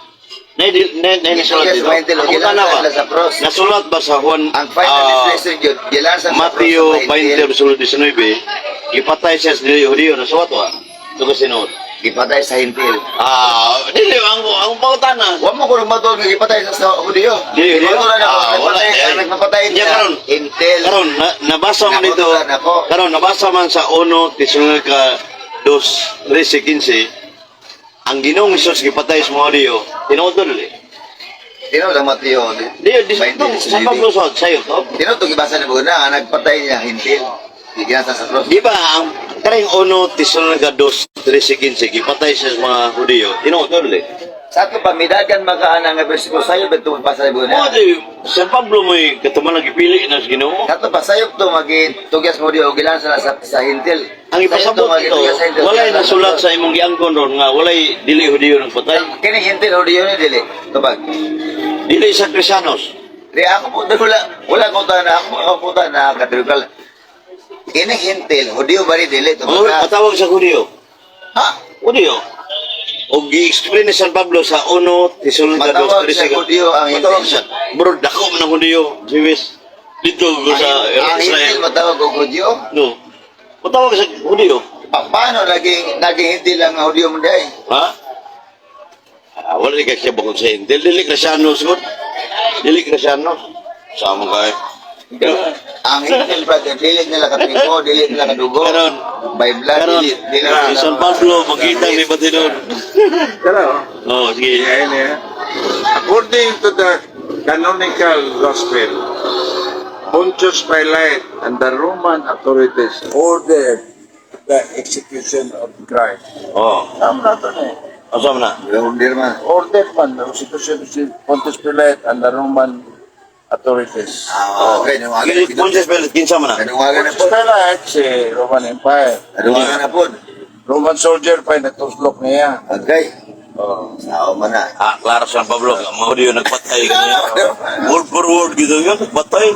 nay nay nay nasulat Gitugyan dito. sa Hentil, Ang gilansan mutana ba? sila sa cross. Nasulat ba sa Juan Ang final destination yun, gilansan sa cross Mateo sa Hentil. 20 versikulo 19, gipatay siya sa dili Hudiyo, nasulat wa? Ito kasi noon. Gipatay sa Hentil. Dili ang pangutana. Wa mo ko matuod nga gipatay sa Hudiyo. Dili Hudiyo? Matuod na ako, Ah, wala, nagpatay, eh. ang nagpapatay Niya, niya. karon. Hentil. Karon na, nabasa man dito. Nakutulan ako. Karon nabasa man sa 1 Tesalonica 2 13 15 ang Ginoong Hesus gipatay sa mga Hudiyo. Tinuod to dili. Tinuod ang Mateo. Di di 20, sa Pablo sa sayo to. Tinuod to gibasa ni na ang nagpatay niya Hentil. Gilansan sa cross. Di ba ang kareng 1 Tesalonica 2 13 15 gipatay siya sa mga Hudiyo. Tinuod to dili. Sa ato pa midagan makaana nga bersikulo sayo beto basa ni Mo na. di San Pablo mo'y katuman gipili na sa Ginoo. Sa ato pa sayop to magitugyas mo diyo gilansan na sa Hentil. Ang ipasabot Sayop to, ito, magitugyas sa Hentil, walay gilansan sa nasulat cross. sa imong giangkon ron nga walay dili Hudiyo nang patay. Kini Hentil Hudiyo ni dili. Tubag. Dili sa Kristiyanos. Di ako po wala wala ko ta na ako ako po ta na katribal. Kini Hentil Hudiyo ba ni dili tubag. Mga na. patawag sa Hudiyo. Ha? Hudiyo. O gi-explain ni San Pablo sa 1 Tesalonica Matawag 2:13. sa Hudiyo ang Hentil. Matawag siya. Bro, dako man ang Hudiyo. Jewish. Dito ko sa Ang Hentil Israel. matawag og Hudiyo. No. Matawag sa Hudiyo. Paano naging naging Hentil ang Hudiyo mo diay? Ha? Ah, wala ka siya bukod sa Hentil. Dili Kristiyanos gud. Dili Kristiyanos. Sama kay. Ang Hentil brother, dili nila katribo, dili nila kadugo. Karon. By blood, Karon, dili, dili si San Pablo magkita ni Patinon. Tara, oh. Oh, sige. Ayan, eh. According to the canonical gospel, Pontius Pilate and the Roman authorities ordered the execution of Christ. Oh, Tama na ito na eh. asa man na? Order man. Ordered man the execution of Pontius Pilate and the Roman authorities. Ah, okay, nawagan Sige, Pontius Pilate kinsa man na? Nawagan na Pontius po. Pilate, si Roman Empire. Nawagan na po. Roman soldier pa yung nagtuslok niya. Okay. Oh. Sao man na. Ah, klaro San Pablo, ang mga Hudiyo nagpatay kanina. Word for word gitu yun, nagpatay.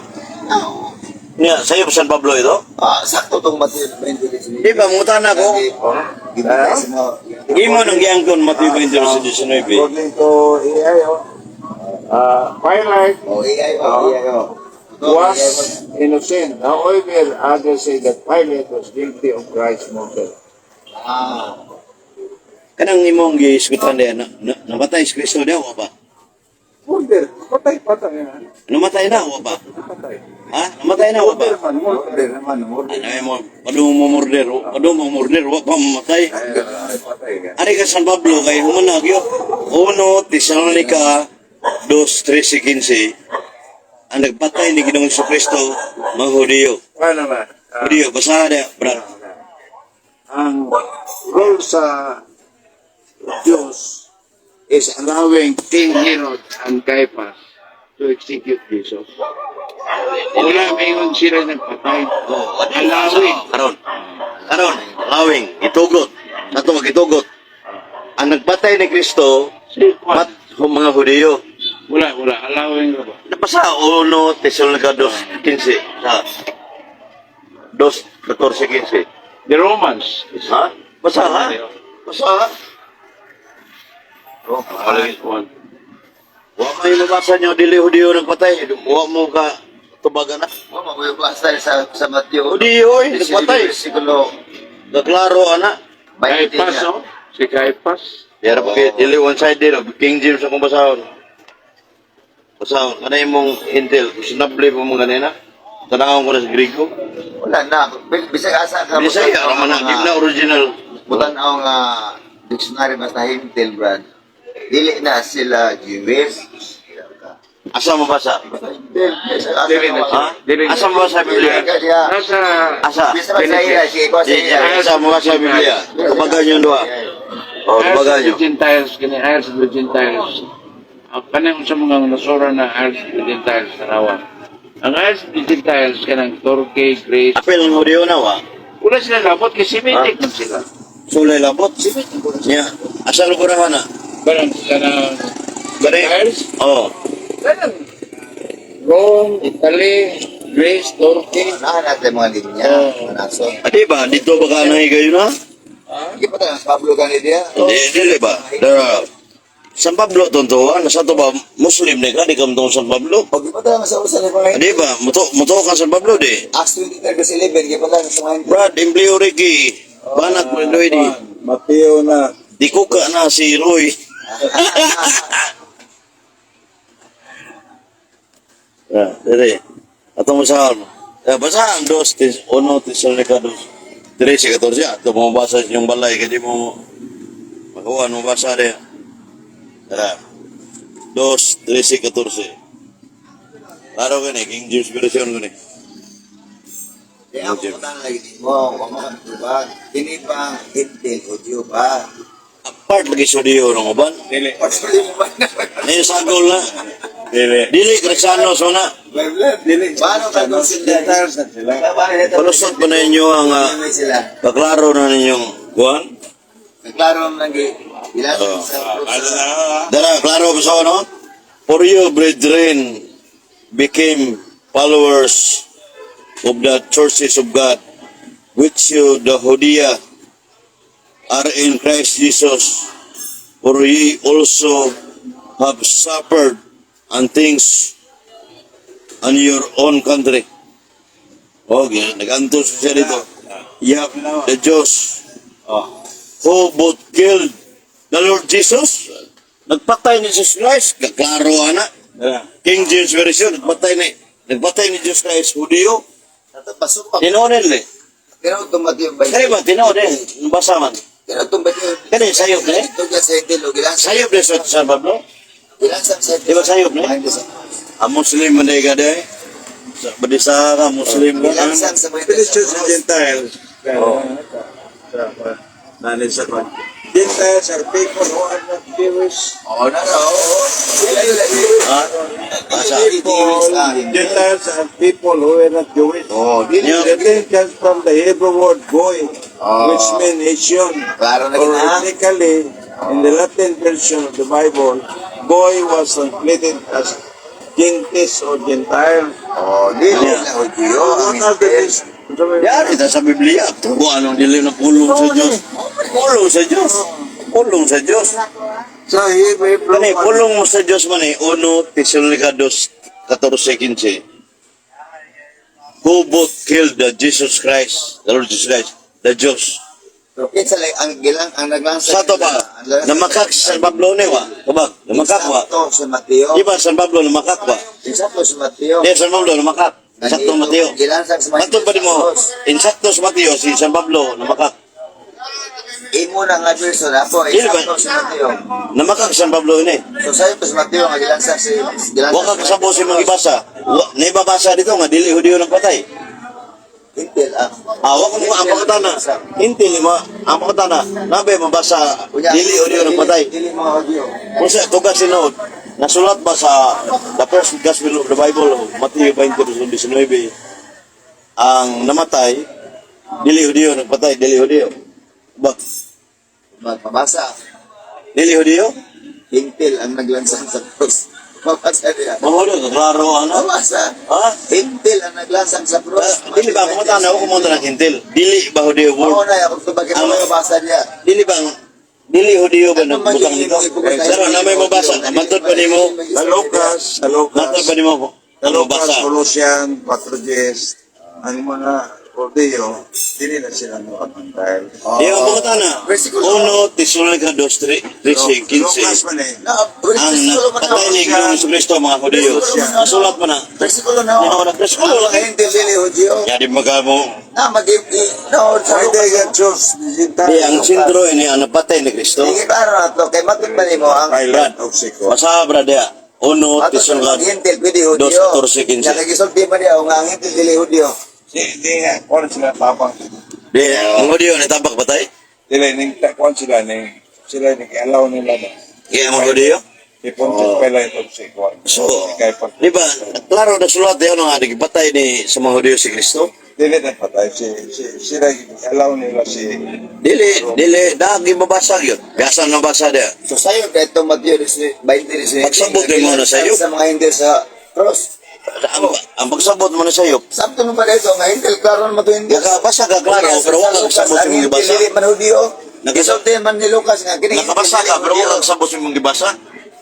Niya, sa'yo ba San Pablo ito? Ah, sakto tong Mateo 20. Di ba, mangutana ko. Gipatay sa mga Imo nang giangkon Mateo 20:19. According to AI, oh, Pilate Oh, AI, oh, AI, oh. was innocent. However, others say that Pilate was guilty of Christ's murder. Ah, Kanang imong giisgutan diya, na, namatay si Kristo diya, wa ba? Murder. Patay, patay. Ha? Namatay na, wa ba? Patay. Ha? Namatay na, wa ba? Murder man, murder naman, murder. Ano mo, padung mo murder, padung mo murder, wa pa mamatay. Ay, patay ka. Ari ka San Pablo kay humanag yo. 1 Tesalonica 2:13 15. Ang nagpatay ni Ginoong Kristo mga Hudiyo. Paano ba? Ah, Hudiyo, basahan niya, brad. Ang role sa Diyos is allowing King Herod and Caiaphas to execute Jesus. Wala mayroon sila nagpatay. Oh, Allowing. Karon. Karon, allowing, itugot. Ato magitugot. Ang nagpatay ni Kristo, Si Juan. mat mga Hudiyo. Wala, wala. Allowing ka ba? Nabasa 1 Tesalonica 2:15 sa 2:14 15. The Romans. Ha? Basa ha? Basa ha? oh, Juan. Wa may mabasa niyo dili Hudiyo nagpatay. Wa mo ka tubagan na. Wa mo basta sa Mateo. Hudiyo oy, nagpatay. Versikulo Naklaro ana. 20 Caiaphas, niya. oh. Si Caiaphas. Yara pa kay dili one side din King James akong basahon. Basahon kanay imong Intel, sinable po mo ganina. Tanawon ko na sa Grego. Wala na. Bisag asa ka. Bisaya ra man na, di na original. Butan ako nga dictionary basta Hentil, brad. Dili na sila Jewish. Asa mabasa? Hentil. Bisag asa Dili na ka. Ha? Dili na. Asa mabasa Biblia? Dili ka diya. Nasa Asa? Bisag sa ila, sige ko sa Di, ila. asa mabasa Biblia? Tubagan niyo duha. Oh, Heirs tubagan of the niyo. Gentiles, kini Heirs of the Gentiles. Ang kanang sa mga nasura na Heirs of the Gentiles sa rawa. Ang Heirs of the Gentiles kanang Turkey, Greece. Apil ng Hudiyo na wa. Wala sila labot kay Semitic man sila. Sulay labot. Nya, asa lugurahan na? Parang kanang Kani? Gentiles. Oh. Kanang Rome, Italy, Greece, Turkey. Naa natin mga linya, Oo. mga nason. Ah, di ba? Dito ba ka nahigayon na? Ah? Hindi pa tayo, Pablo gani diya. Hindi, dili ba? Dara, San Pablo tontoan, nasa to ba Muslim ni ka di ka mo San Pablo? Pag di pa tayo sa usan ni mga Ah, di ba? Muto ka San Pablo di. Acts 23 verse 11, di pa tayo sa mga Brad, empleo Ricky. Banat mo di. Mateo na. Di ko ka na si Roy. Ah, dire. Ato mo sa eh, basahan dos, tis, uno, Tesalonica dos, 13, 14. Ato mo mabasa sa inyong balay, kaya di mo makuha mo basa diya. Tara. Dos, 13, 14. Klaro gani, King James Version gani. Di ako punta na lagi mo, wa mo kami tubag. Dili pa Hintil o Diyo ba? Apart lagi sa Diyo ng uban. Dili. Patuloy mo ba na? Ngayon sagol na. Dili. Dili, Kristiyano, so na. Dili. Paano ka kung sila? Gentiles na sila. Palusot pa na ninyo ang sila. paklaro na ninyong kuan. Klaro man gi. Ilan Oo. sa Ano na? Dara, klaro ba sa ano? For you, brethren, became followers of the churches of God, which you, the Judea, are in Christ Jesus. For ye also have suffered and things on your own country. Okay, nag-antos siya dito. Yep, the Jews Oh. who both killed the Lord Jesus. Nagpatay ni Jesus Christ. Kaklaro ana. Dara. King James Version, nagpatay ni Jesus Christ, Hudiyo. Pasok pa. Tinuod eh. Pero tumatyo ba? Kani ba, tinuod eh. Basa man. Pero tumatyo. Kani, sayop na eh. Tugya sa Hintil o gilan sa Sayop na sa San Pablo. gilan sa Hintil. Di ba sayop na eh? Ang Muslim man ka day. Sa Badisa ka, Muslim ka. Gilan sa mga Philistines and Gentiles. Oh. Nani sa kwan. Gentiles are people who are not Jewish. Oo na oo. Sila yun. Ha? Basa. People, Gentiles are people who are not Jewish. Oh, dili. Yeah. The name comes from the Hebrew word goy, Oh. which means nation. Klaro na Or gina. ethnically, in the Latin version of the Bible, goy was translated as Gentes or Gentile. Oh, dili na Hudyo ang What are the Hintil. least? Yari ta sa Biblia. Kung anong dili na pulong sa Diyos. Pulong sa Diyos. Pulong sa Diyos. So he may Kani, pulong mo sa Diyos man eh. 1 Tesalonica 2, 14, 15. Who both killed the Jesus Christ, the Lord Jesus Christ, the Jews. Kinsa lang ang gilang ang naglansa. Sa to ba, namakak sa San Pablo ni wa? Kabag, namakak wa? Insakto sa Mateo. Di ba San Pablo namakak wa? Insakto sa Mateo. Di San Pablo namakak. Insakto Mateo. Gilansang sa Matod pa nimo, insakto sa Mateo si San Pablo namakak. Imo na nga version apo, Dili ba? insakto sa Mateo. Namakak San Pablo ini. So sayo sa Mateo nga gilansang si gilansang. Wa ka kasabot sa mga gibasa. Wa naibabasa dito nga dili Hudiyo nagpatay. Hintil ah. Ah, wa ko mga ang pangutana. Hintil mo ang pangutana. Nabe mabasa Unya, dili Hudiyo nagpatay. Dili mga Hudyo. Kung sa tugas sinuod, nasulat ba sa the first gospel of the Bible, Matthew 20, verse 19, ang namatay, dili Hudiyo, nagpatay, dili Hudiyo. Ba, Magpabasa. dili Hudiyo? Hintil ang naglansang sa krus. Mabasa niya. Mahudiyo, klaro ano? Mabasa. Ha? Hintil ang naglansang sa krus. Ah, dili ba, kumuta na ako kumuta ng hintil. Dili ba Hudiyo Oo word? na, ako tubagin mo mabasa niya. Dili ba, dili Hudiyo ba Ano man nagbutang yung dito? ibugot Pero na may mabasa, matod pa nimo, Sa Lucas, sa Lucas, matod pa nimo, sa ang Lucas, mabasa. Colossians, 4.10, ang mga Rodeo, dili na sila mga Gentile. Di ang pangutana. Versikulo. 1 Tesalonica 2, 13, 15. Lucas man eh. Na, Ang versikulo man napatay ni Ginoong Kristo mga Hudiyo. Nasulat mo na. Versikulo na. Hindi na versikulo Ang lang. hintil dili Hudyo. Ya di magamo. Na mag no sa Why they Lucas. got chose the Gentile? Di ang sentro ini ang napatay ni Kristo. Sige klaro na to kay matod pa nimo ang Pilate of Sico. Basa brad ya. 1 matod pa nimo Tesalonica ang hintil pwede Hudyo. 2, 14, 15. Nakagisulti pa niya nga ang hintil dili Hudyo. Di, di nga, kuwan sila tapang. Di ang Hudiyo nitabak patay. Dili, ning, kuwan sila, ning, sila ning, allow nila na. Kaya ang mga Hudiyo. Si Pontius Pilate of Sico. So, Kay Pontius. di ba, klaro na sulat yun nga, nagpatay ni sa mga Hudiyo si Kristo. Dili na patay si si sila, allow nila si Dili, dili, dagi mabasa yun. Biasa nabasa dia. So sayo kay itong Mateo 20, 19. Pagsabot mo na sayo. Sa mga hindi sa cross. Ang pagsabot mo na sayo, Sabto mo pa dito nga hindi klaro naman ito hindi. Nakabasa ka klaro, pero wala kang sabot sa imong gibasa. Dili man Hudiyo. Gisulti man ni Lucas nga kini. Nakabasa ka, pero wala kang sabot sa imong gibasa.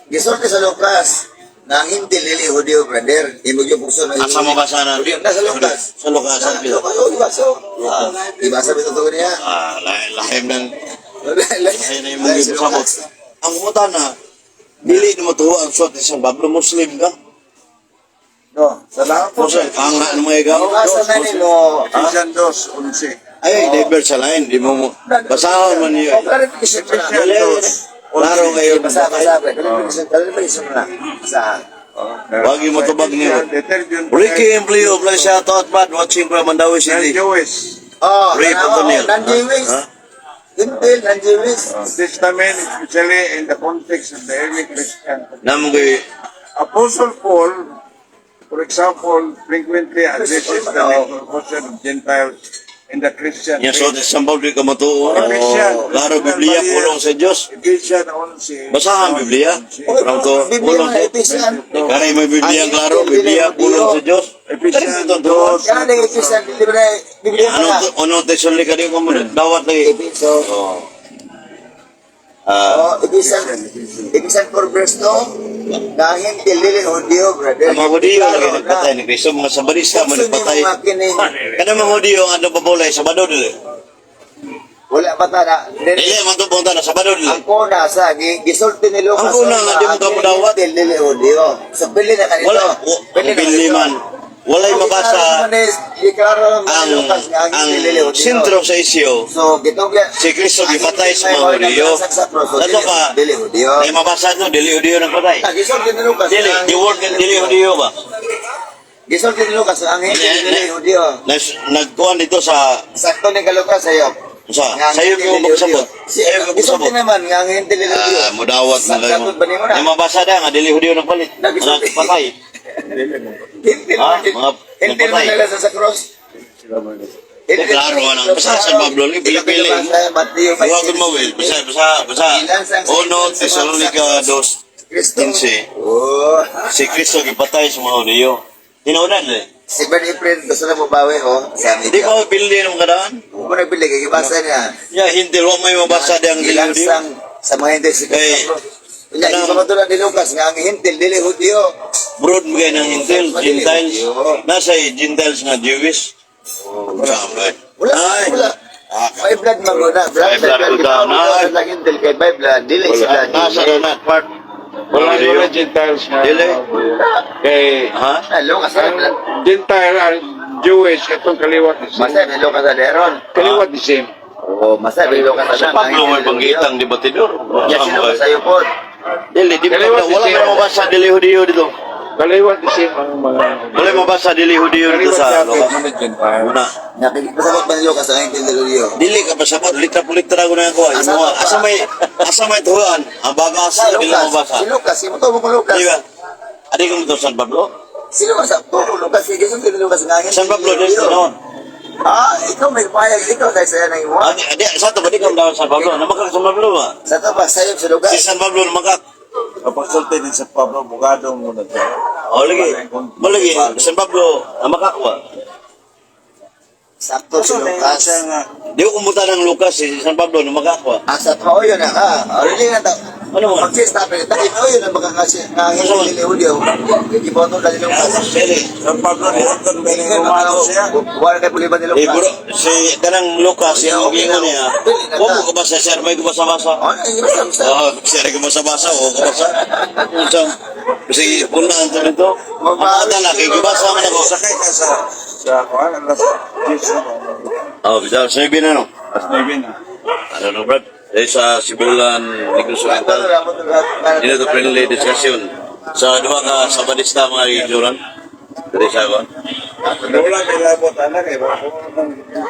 Gisulti sa Lucas na ang hindi lili Hudiyo, brother. Imog yung pugso na Asa mo basa na? Hudiyo na sa Lucas. Sa Lucas, Sa sa Lucas. Lucas, oh, gibasa. Ah, gibasa bitaw to niya. Ah, lahim, lahim ng lahi na imong gibasabot. Ang muta na, dili na matuwa ang suot ni San Pablo, Muslim ka. No, Salamat po. Muslim, ang ano mga ikaw? Gibasa na nilo. Ephesians 2:11. Ay, never sa lain, di mo mo. Basahon man Oh, yun. clarification mo na. Dili, klaro kayo. Basa, basa, pre. Clarification, clarification mo na. Basa. Wag yung matubag niyo. Ricky Empleo, play shout out, Brad, watching from Mandaue City. Jewish. Oh, Ray tanawa, Pantonil. oh, non-Jewish. Ha? Hintil, non-Jewish. Testament, especially in the context of the early Christian. Namong kay Apostle Paul, for example, frequently addresses the inclusion of Gentiles in the Christian Yung suot faith. ni San Pablo, di ka matuo. Ephesians, Klaro, Biblia, pulong sa Diyos. Ephesians 11. Basahan, Biblia. Klaro to, Biblia pulong nga, sa Ephesians. Karay may Biblia ang klaro, Biblia, pulong sa Diyos. Ephesians Karay mo ito, Kaya na Ephesians, Biblia, Biblia Ano nga. ano Thessalonica di ko mo dawat lagi. Ephesians. Oh. Ah, Oh, Ephesians, Ephesians 4 verse 2. Na hintil, dili Hudiyo, brother. ang mga Hudiyo Klaro lagi na. nagpatay ni Kristo, mga Sabarista man Pugso ni nagpatay. mga kining, Kada mga Hudiyo ang ano pabolay Sabado dili. wala pa ta na. Dili man to punta na Sabado dili. Ang kuna sa, gisulti ni Lucas. Ang kuna nga, di mo ka mudawat. Hintil, dili Hudiyo. So, pili na kanito. Wala ang Pili na pili kanito. man. Walay mabasa Giklaro naman ni ang Lucas nga ang ang hintil, dili Hudiyo. sentro sa isyu. So, gitugya. Si Kristo gipatay sa mga Hudiyo. Ano pa? Dili Hudiyo. Ay mabasa no dili Hudiyo nagpatay. Ah, gisulti ni Lucas. Dili, ang di word dili Hudiyo ba? Gisulti ni Lucas ang hintil, dili Hudiyo. Nagkuan dito sa Sakto ni Lucas sa'yo. sa Nga ang sayo hintil, ko dili magsabot. Hudiyo. Si, Sayo ko gisulti magsabot. naman nga ang hintil, dili Hudiyo. Ah, mudawat na kayo. Sakto ba nimo na? May mabasa na nga dili Hudiyo nagpalit. Nagsulti. Nagpatay. Hintil Ah, man mga hintil man nagpatay. nila sa cross. Eh, klaro nga lang. Basta San Pablo, ni pili-pili. Buhagon mo, Will. Basta, basta, basta. Uno, Thessalonica 2, Kristo. 15. Oh. Si Kristo gipatay sa mga Hudiyo. Tinaunan eh. Si Ben Efren gusto na mubawi ho sa Hindi media. ko pili ng kadaan. Mo nagbili kay gibasa niya. Ya, hindi wa may mabasa diyang dili Hudiyo. Gilangsang sa mga hintil si Eh, Kristo. Unya kanang- ipamatulan ni Lucas nga ang hintil dili Hudyo. Broad mo kayo ng Hintil, Gentiles. Nasa Gentiles nga Jewish. Saan Wala, Ay. wala. Ah, May blood man guna. Blood, May blood blood, guna, blood. na. Lang hintil kay may blood dili sila. Nasa dili. na na part. Wala wala Gentiles nga. Dili. Kay Ha? Ah, Lucas sa ang blood. Gentile ang Jewish katong kaliwat the same. Masay may Lucas sa Deron. Kaliwat the same. Oh, masay may Lucas Sa sa Pablo may panggitang debatidor. Ya sino ka sayo po. Dili, di ba Kaliwat wala the same. may mabasa dili Hudiyo dito. Kaliwat the same ang mga Wala may mabasa dili Hudiyo dito Kaliwat sa sa Lucas. mga Gentile. Una. Nakikipasabot ba ni Lucas ang hintil dili Hudyo? Dili ka pasabot, litra po litra ko na ako. Asa Imo, ka pa? asa may tuwan, ang baga Sa asa dili Lucas, mabasa. si Lucas, si mo ko Lucas. Di ba? Adi ko dito San Pablo. Sino ka sa to Lucas? Sige, sino Lucas nga ang San Pablo dili noon. Ah, ikaw may payag, ikaw kay saya nang imo. Adi adi sa to ba di ka daw San Pablo? Namakak San Pablo ba? Sa to pa sayo sa Lucas. Si San Pablo namakak. Kapagsulti din sa Pablo, bugado muna siya. O lagi. Mo lagi San Pablo namakak ba? Sakto si Lucas. Siya nga, Di ko kumuta ng Lucas si San Pablo namakak ba? Ah, sa to yun na ka. Already na ta. Ano man? Mag-stop it. Tayo yun ang baka kasi nga Ano man? hindi ni Julio. Giboto ka ni Lucas. Dili. San Pablo ni Anton Bening Romano siya. Wala kay puliban ni Eh, Lucas. bro, si kanang Lucas, yung Okay gingon na. niya. Dili na Wa ka. mo kabasa, sir, may kabasa-basa. Oh, ay, basta basta. Oh, sir, kabasa-basa, o kabasa. Unsa? Sige, puna ang to nito. Ang mga na, kay gibasa man ako. Sakay ka sa kuan, alas 10 na ba? Oh, bisa sa na no. Alas 9 na. Ano no, Brad? Eh, sa Sibulan, Negros Oriental. Dito to friendly discussion. Sa duha ka Sabadista mga regional. Diri sa ako. Wala may labot anak eh. Baka kung anong